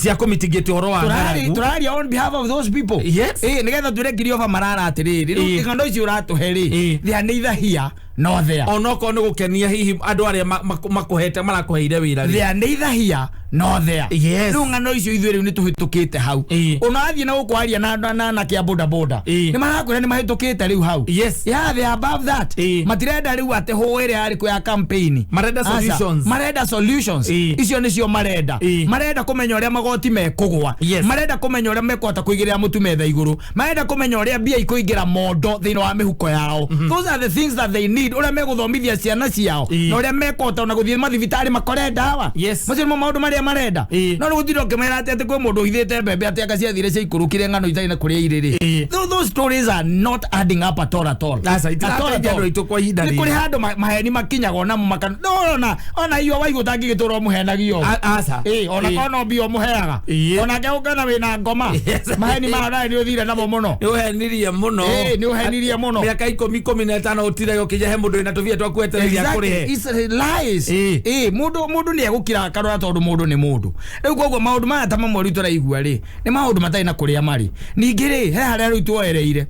cia kũmitigate ũhoro wa ng'aragu. Tũraria on behalf of those people. Ĩ nĩgetha twĩre Kiriova marara atĩrĩrĩ, rĩu ng'ano icio ũratũhe rĩ, they are neither here nor there. Onokorwo nĩ gũkenia hihi andũ arĩa makũhete marakũheire wĩra rĩ. They are neither here nor there. Rĩu ng'ano icio ithuĩ rĩu nĩ tũhĩtũkĩte hau. Ona wathiĩ na gũkũ aria na kĩa boda boda, nĩ marakwĩra nĩ mahĩtũkĩte rĩu hau. Yeah, they are above that. Matirenda rĩu atĩ hũ ĩrĩa yarĩ kũ ya campaign. Marenda Aca, solutions. marenda solutions. Icio nĩcio marenda. Marenda kũmenya ũrĩa magoti mekũgwa. Marenda kũmenya ũrĩa mekũhota kũigĩrĩra mũtu metha igũrũ. Marenda kũmenya ũrĩa mbia ikũingĩra mondo thĩinĩ wa mĩhuko yao. Those are the things that they need. Ũrĩa megũthomithia ciana ciao na ũrĩa mekũhota ona gũthiĩ mathibitarĩ makore ndawa. Macio nĩmo maũndũ marĩa marenda. No rĩu gũtirĩ ũkĩmera atĩ kwĩ mũndũ ũhithĩte mbembe atĩ anga ciathire ciaikũrũkire, ng'ano itarĩ na kũrĩa irĩ rĩ. Those stories are not adding up at all, at all. Aca, At all, itirateithia at all. andũ aitũ kwa ihinda Nĩ kũrĩ rĩrĩ. handũ maheni makinyaga onamo makana no ona iyo waigũ ũtangĩgĩtũra ũmũhenagio. Aca. Ĩ ona korwo no mbia ũmũheaga, onake ũkona wĩna ngoma. Maheni maya nawe nĩ ũthire namo mũno. Nĩ ũhenirie mũno. Ĩ, nĩ ũhenirie mũno. Mĩaka 15 ũtirage ũkĩnya he mũndũ wĩna tũbia twa kwetereria kũrĩhe. It's lies. Ĩ mũndũ nĩ egũkira akarora tondũ mũndũ nĩ mũndũ. Rĩu koguo maũndũ maya ta mamwe rĩu tũraigua rĩ, nĩ maũndũ matarĩ na kũrĩa marĩ. Ningĩ rĩ, he harĩa rĩu tuoereire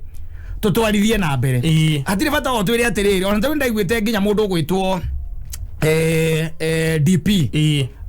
tũtwarithie na mbere. Hatirĩ bata wa twĩre atĩrĩrĩ, ona tarĩu ndaiguĩte nginya mũndũ ũgwĩtwo DP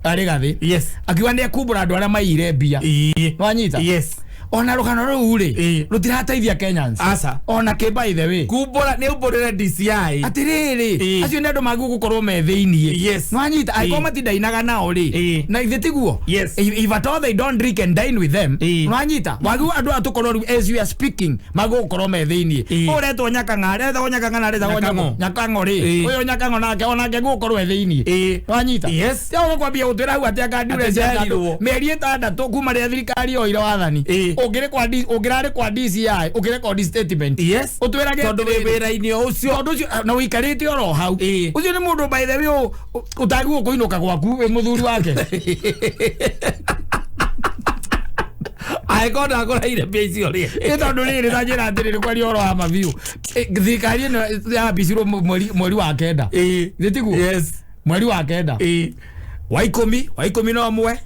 arĩ gathĩ akiuga nĩ ekumbũra andũ arĩa maiyire mbia. Nĩwanyita? Yes. Ona rũgano rũu rĩ, rũtirateithia Kenyans Aca. ona kĩ, by the way. Kumbũra nĩ umbũrĩre DCI. Atĩrĩrĩ, acio nĩ andũ magĩrĩirwo gũkorwo me thĩiniĩ. Nĩwanyita? Angĩkorwo matindainaga nao rĩ, na ithe tiguo? Yes. If at all they don't drink and dine with them. Nĩwanyita? Wagĩrĩirwo andũ aya tũkorwo rĩu as we are speaking magĩrĩirwo gũkorwo me thĩiniĩ. Ũyũ ũretwo Nyakang'a, aretagwo Nyakang'a na aretagwo Nyakang'o. Nyakang'o rĩ, ũyũ Nyakang'o nake onake gũkorwo e thĩiniĩ. Nĩwanyita? Yes. Tiga gũkwambia gũtwĩra hau atĩ anga ndure Atĩ cia andũ njerirwo. mĩeri 6 kuma rĩrĩa thirikari yoire wathani. Ũngĩrĩ kwa ũngĩrarĩ kwa DCI ũkĩrekondi statement, ũtwĩrage Tondũ wĩ atĩrĩrĩ, wĩra-inĩ o ũcio. Tondũ ũcio na ũikarĩte oro hau. Ũcio nĩ mũndũ, by the way, ũtagĩrĩirwo kũinũka gwaku wĩ mũthuri wake. Angĩkorwo ndakũraire mbia icio rĩ. Ĩ tondũ rĩrĩ, ta njĩra atĩrĩrĩ, kwaria ũhoro wa mabiũ, thirikari ĩno yambicirwo mweri wa 9. Githĩ tiguo? Yes. Mweri wa 9, wa 10, wa 11,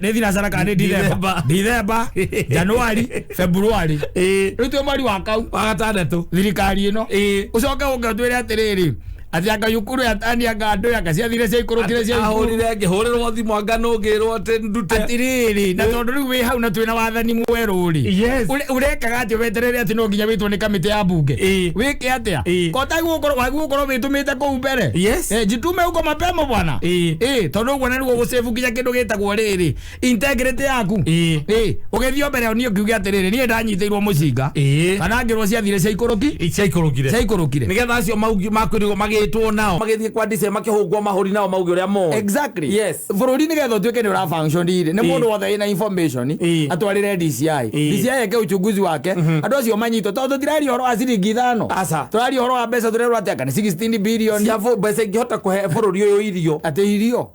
nĩ thinacara kana nĩ Dithemba? Dithemba, Januari, Februari, rĩu twĩ mweri wa kau Wa 6. Thirikari ĩno ũcoke ũke ũtwĩre atĩrĩrĩ, Atĩ anga yukuru ya tani anga andũ anga ciathire ciaikũrũkire cia Ahũrire ngĩhũrĩrwo thimũ anga nũngĩrwo atĩ ndute. Atirĩrĩ, na tondũ rĩu wĩ hau na twĩna wathani mwerũ rĩ, Yes. Ũrekaga atĩ weterere atĩ no nginya wĩtwo nĩ kamĩtĩ ya bunge? Wĩke atĩa? Ko tagũkorwo wagũkorwo wĩtũmĩte kũu mbere? Yes. Jitume huko mapema bwana. Tondũ ũguo nĩguo gũsave nginya kĩndũ gĩtagwo rĩrĩ integrity yaku. Ũgĩthiĩ mbere niĩ ngiuge atĩrĩrĩ, niĩ ndanyitĩirwo mũcinga kana ngĩrwo ciathire ciaikũrũki Ciaikũrũkire. Ciaikũrũkire. Nĩgetha acio makwĩrwo magĩtwo nao magĩthiĩ kwa DCI makĩhũngwo mahũri nao mauge ũrĩa moĩ. Exactly. Yes. Bũrũri nĩgetha ũtuĩke nĩ ũra function rĩ, nĩ mũndũ wothe wĩna information atwarĩre DCI. DCI eke uchunguzi wake, andũ acio manyitwo, tondũ tũtiraria ũhoro wa ciringi 5. Aca. Tũraria ũhoro wa mbeca, tũrerwo atĩ anga nĩ 16 billion. Cia mbeca ingĩhota kũhe bũrũri ũyũ irio. Atĩ irio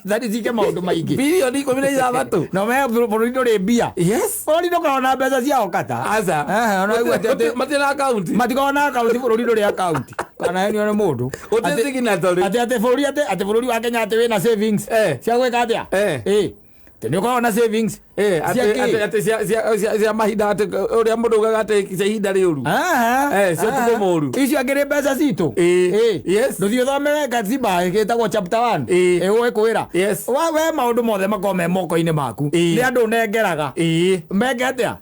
thari cike maũndũ maingĩ. Bilioni 16. No me bũrũri ndũrĩ mbia. Yes. Bũrũri ndũkoragwo na mbeca ciao kata. Aca. Ehe, ona ũguo Matirĩ na akaunti. Matikoragwo na akaunti, bũrũri ndũrĩ akaunti kana henio nĩ mũndũ. Gũtirĩ signatory. Atĩ bũrũri atĩ bũrũri wa Kenya atĩ wĩna savings cia gwĩka atĩa? Atĩ nĩ ũkoragwo na savings cia kĩ? Atĩ cia mahinda, atĩ ũrĩa mũndũ ugaga atĩ cia ihinda rĩũru. Cia ũtukũ mũũru. Icio angĩrĩ mbeca citũ. Yes. Ndũthiĩ ũthome gatiba gĩtagwo chapter 1. Ĩgũkwĩra. Yes. We maũndũ mothe makoragwo me moko-inĩ maku. Nĩ andũ ũnengeraga. Meke atĩa?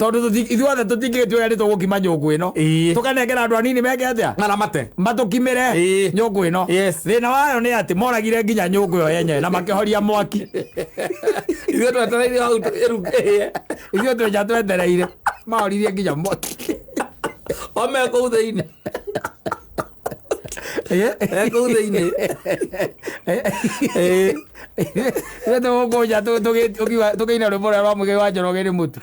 Tondũ ithuothe tũtingĩgĩtua nĩ tũgũkima nyũngũ ĩno. Tũkanengera andũ anini meke atĩa? Maramate. Matũkimĩre nyũngũ ĩno. Yes. Thĩna wayo nĩ atĩ moragire nginya nyũngũ ĩyo yenyewe na makĩhoria mwaki. Ithuĩ twetereire hau ĩrugĩe. Ithuĩ twĩnja twetereire. Mahoririe nginya mwaki. O me kũu thĩinĩ. Me kũu thĩinĩ. Ithuĩ tũgũkũnja tũkĩina rwĩmbo rũrĩa rwa Mũgĩ wa Njoroge nĩ mũtu.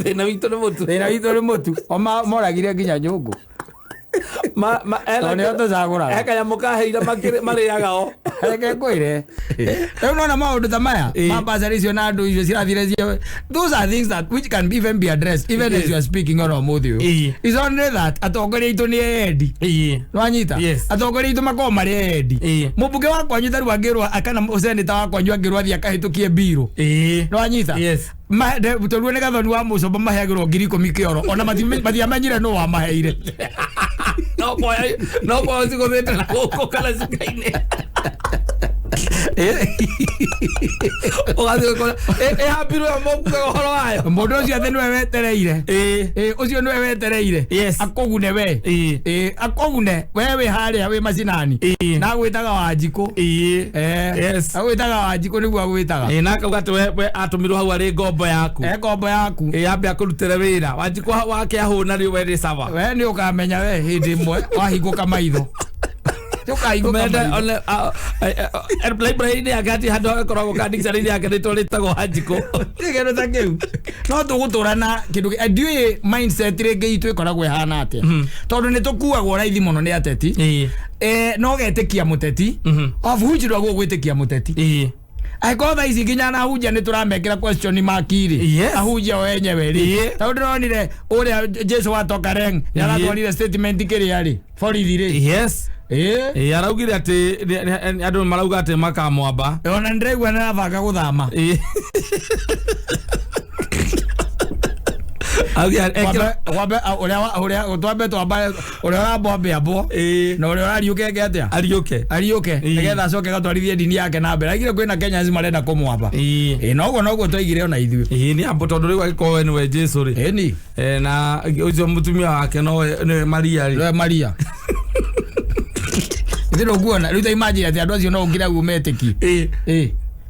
Thĩna witũ nĩ mũtu. Thĩna witũ nĩ mũtu. O moragire nginya nyũngũ. Tondũ nĩo tũcagũraga. He kanyamũ kaheire marĩaga o. Reke ngwĩre. Rĩu nona maũndũ ta maya ma basari icio na andũ icio cirathire cio. Those are things that which can even be addressed even as you are speaking on ũmũthĩ ũyũ. It's only that atongoria aitũ nĩ endi. Nĩwanyita? Yes. Atongoria aitũ makoragwo marĩ endi. Mũmbunge wa kwanyu ta rĩu angĩrwo kana seneta wa kwanyu angĩrwo athiĩ akahĩtũkie mbirũ. Nĩwanyita? Yes. Tondũ nĩ Gathoni wa Mũcomba maheagĩrwo 10,000 kĩoro ona matiamenyire nũ wamaheire. No kuoya cigũthĩte na gũkũ kana cikaine. Ũgathiĩ ũkona, ĩhambirwo ĩyo mũkuaga ũhoro wayo. Mũndũ ũcio atĩ nĩwe wetereire. Ũcio nĩwe wetereire. Akũgune we. Akũgune we wĩ harĩa wĩ macinani. Na agwĩtaga Wanjikũ. Yes. Agwĩtaga Wanjikũ nĩguo agwĩtaga. Na akauga atĩ we atũmirwo hau arĩ ngombo yaku. Ngombo yaku. Ambe akũrutĩre wĩra. Wanjikũ wake ahũna rĩ we nĩ sawa. We nĩ ũkamenya we hĩndĩ ĩmwe wahingũka maitho. Ũkahingũka maitho. Library-inĩ yake hatirĩ handũ hakoragwo ka dictionary yake nĩ tũrĩtagwo Wanjikũ. Kĩndũ ta kĩu. No tũgũtũra na kĩndũ ndiũĩ mindset rĩngĩ itũ ĩkoragwo ĩhana atĩa. Tondũ nĩ tũkuagwo raithi mũno nĩ ateti. No getĩkia mũteti. Of which ndwagwo gwĩtĩkia mũteti. Angĩkorwo thaa ici nginya na ahunjia nĩ tũramekĩra question mark rĩ. Ahunjia o enyewe rĩ. Tondũ ndĩronire ũrĩa Jesu wa Tokareng nĩ aratwarire statement kĩrĩa rĩ. Borithi rĩ. Yes. Araugire atĩ andũ marauga atĩ makamwamba. Ona ndĩraigua nĩ arabanga gũthama. Twambe twamba ũrĩa ũrambwo ambe ambwo. Na ũrĩa ũrariũka eke atĩa? Ariũke. Ariũke. Nĩgetha acoke gatwarithie ndini yake na mbere. Aigire kwĩna Kenyans marenda kũmwamba. Noguo noguo twaigire ona ithuĩ. Nĩ ambo tondũ rĩu angĩkorwo we nĩwe Jesu rĩ. Ĩni. Na ũcio mũtumia wake nowe nĩwe Maria rĩ. Nĩwe Maria. Ithe ndũkuona rĩu ta imagine atĩ andũ acio no ũngire hau ũmetĩkie.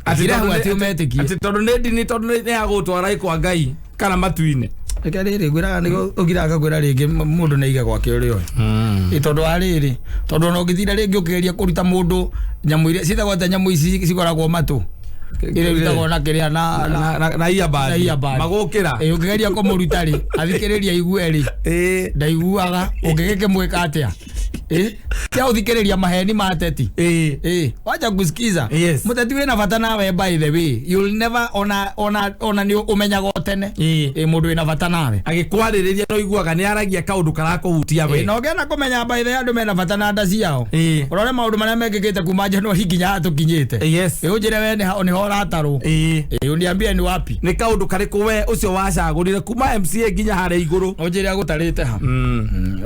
Ũngire hau atĩ ũmetĩkie. Atĩ tondũ nĩ ndini, tondũ nĩ ya gũtwara kwa Ngai kana matu-inĩ. Reke rĩrĩ ngwĩraga nĩguo ũngiraga kwĩra rĩngĩ mũndũ nĩ aige gwake ũrĩa ũĩ. Tondũ wa rĩrĩ, tondũ ona ũngĩtinda rĩngĩ ũkĩgeria kũruta mũndũ nyamũ iria ciĩtagwo atĩa, nyamũ ici cikoragwo matũ. Iria irutagwo na kĩrĩa na earbud. Na earbud. Magũkĩra. Ũngĩgeria kũmũruta rĩ, athikĩrĩria aigue rĩ. Ndaiguaga, ũngĩgĩkĩmwĩka atĩa? Tia ũthikĩrĩria maheni ma ateti. Wacha kusikiza. Yes. Mũteti wĩna bata nawe by the way. You'll never ona nĩ ũmenyaga o tene. Mũndũ wĩna bata nawe. Agĩkwarĩrĩria no iguaga nĩ aragia kaũndũ karakũhutia we. Na ũngĩenda kũmenya by the way andũ mena bata na nda ciao. Ũrore maũndũ marĩa mekĩkĩte kuma January nginya haha tũkinyĩte. Yes. Ũnjĩre we nĩho ũratarwo. Ũniambie nĩ wapi. Nĩ kaũndũ karĩkũ we ũcio wacagũrire kuma MCA nginya harĩa igũrũ. Ũnjĩre agũtarĩte ha.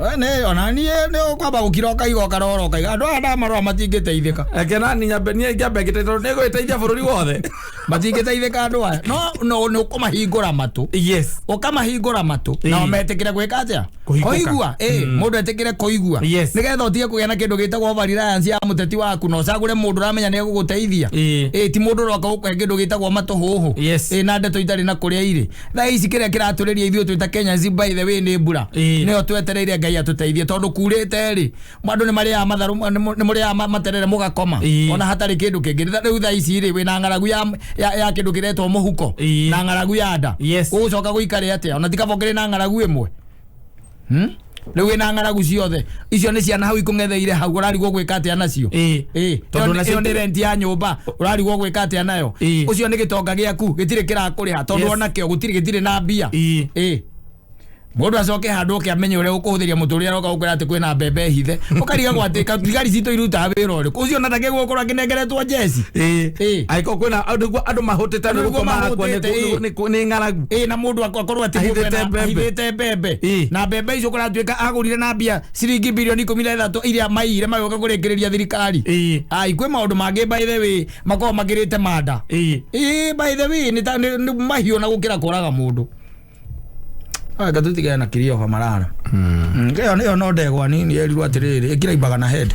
We nĩ ona niĩ nĩ ũkwamba Gũkira ũkaiga ũkarora ũkaiga andũ aya ndamarora matingĩteithĩka. Reke nani nyambe niĩ ngĩambe ngĩte tondũ nĩ ngũgĩteithia bũrũri wothe. Matingĩteithĩka andũ aya, no nĩ ũkũmahingũra matũ. Ũkamahingũra matũ nao metĩkĩre gwĩka atĩa? Kũhingũka. Kũigua. Mũndũ etĩkĩre kũigua nĩgetha ũtige kũgĩa na kĩndũ gĩtagwo over reliance ya mũteti waku, na ũcagũre mũndũ ũramenya nĩ egũgũteithia. Ti mũndũ ũroka gũkũhe kĩndũ gĩtagwo matũhũhũ. Na ndeto itarĩ na kũrĩa irĩ. Thaa ici kĩrĩa kĩratũrĩria ithuĩ twĩ ta Kenyans, by the way, nĩ mbura. Nĩyo twetereire Ngai atũteithie, tondũ kurĩte rĩ, andũ nĩ marĩaga matharũ, nĩ mũrĩaga materere mũgakoma ona hatarĩ kĩndũ kĩngĩ. Rĩu thaa ici rĩ, wĩna ng'aragu ya kĩndũ kĩretwo mũhuko na ng'aragu ya nda. Ũgũcoka gũikare atĩa ona ti kaba ũkĩrĩ na ng'aragu ĩmwe? Rĩu wĩna ng'aragu ciothe icio nĩ ciana hau ikũng'etheire hau, ũrarigwo gwĩka atĩa nacio? Tondũ nacio Ĩyo nĩ rent ya nyũmba, ũrarigwo gwĩka atĩa nayo? Ũcio nĩ gĩtonga gĩaku gĩtirĩ kĩrakũrĩha, tondũ onakĩo gũtirĩ, gĩtirĩ na mbia. Mũndũ acoke handũ oke amenye ũrĩa ũkũhũthĩria mũtũrĩre, aroka gũkwĩra atĩ kwĩna mbembe hithe, ũkarigagwo atĩ thigari citũ irutaga wĩra ũrĩkũ? Ũcio ona ndangĩgũkorwo akĩnengeretwo njeci. Angĩkorwo kwĩna nĩguo andũ mahũtĩte, Andũ nĩguo nĩguo marakua mahũtĩte, nĩ ng'aragu. Na mũndũ akorwo atĩ Ahithĩte mũndũ mbembe. ahithĩte mbembe. Na mbembe icio kũratuĩka agũrire na mbia ciringi bilioni 13 iria maiyire magĩũka kũrĩkĩrĩria thirikari. Ai, kwĩ maũndũ mangĩ, by the way, makoragwo makĩrĩte manda. By the way, nĩ mahiũ na gũkĩra kũraga mũndũ. Anga tutigane na Kiriova Marara. Ĩyo no ndegwa nini yerirwo atĩrĩrĩ, ĩkĩra imbaga na head.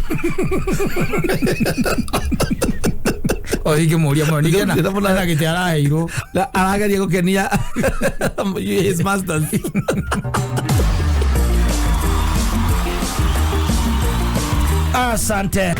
O ingĩmũria mũno ningĩ ena gĩtĩ araheirwo. Na arageria gũkenia his masters. Asante.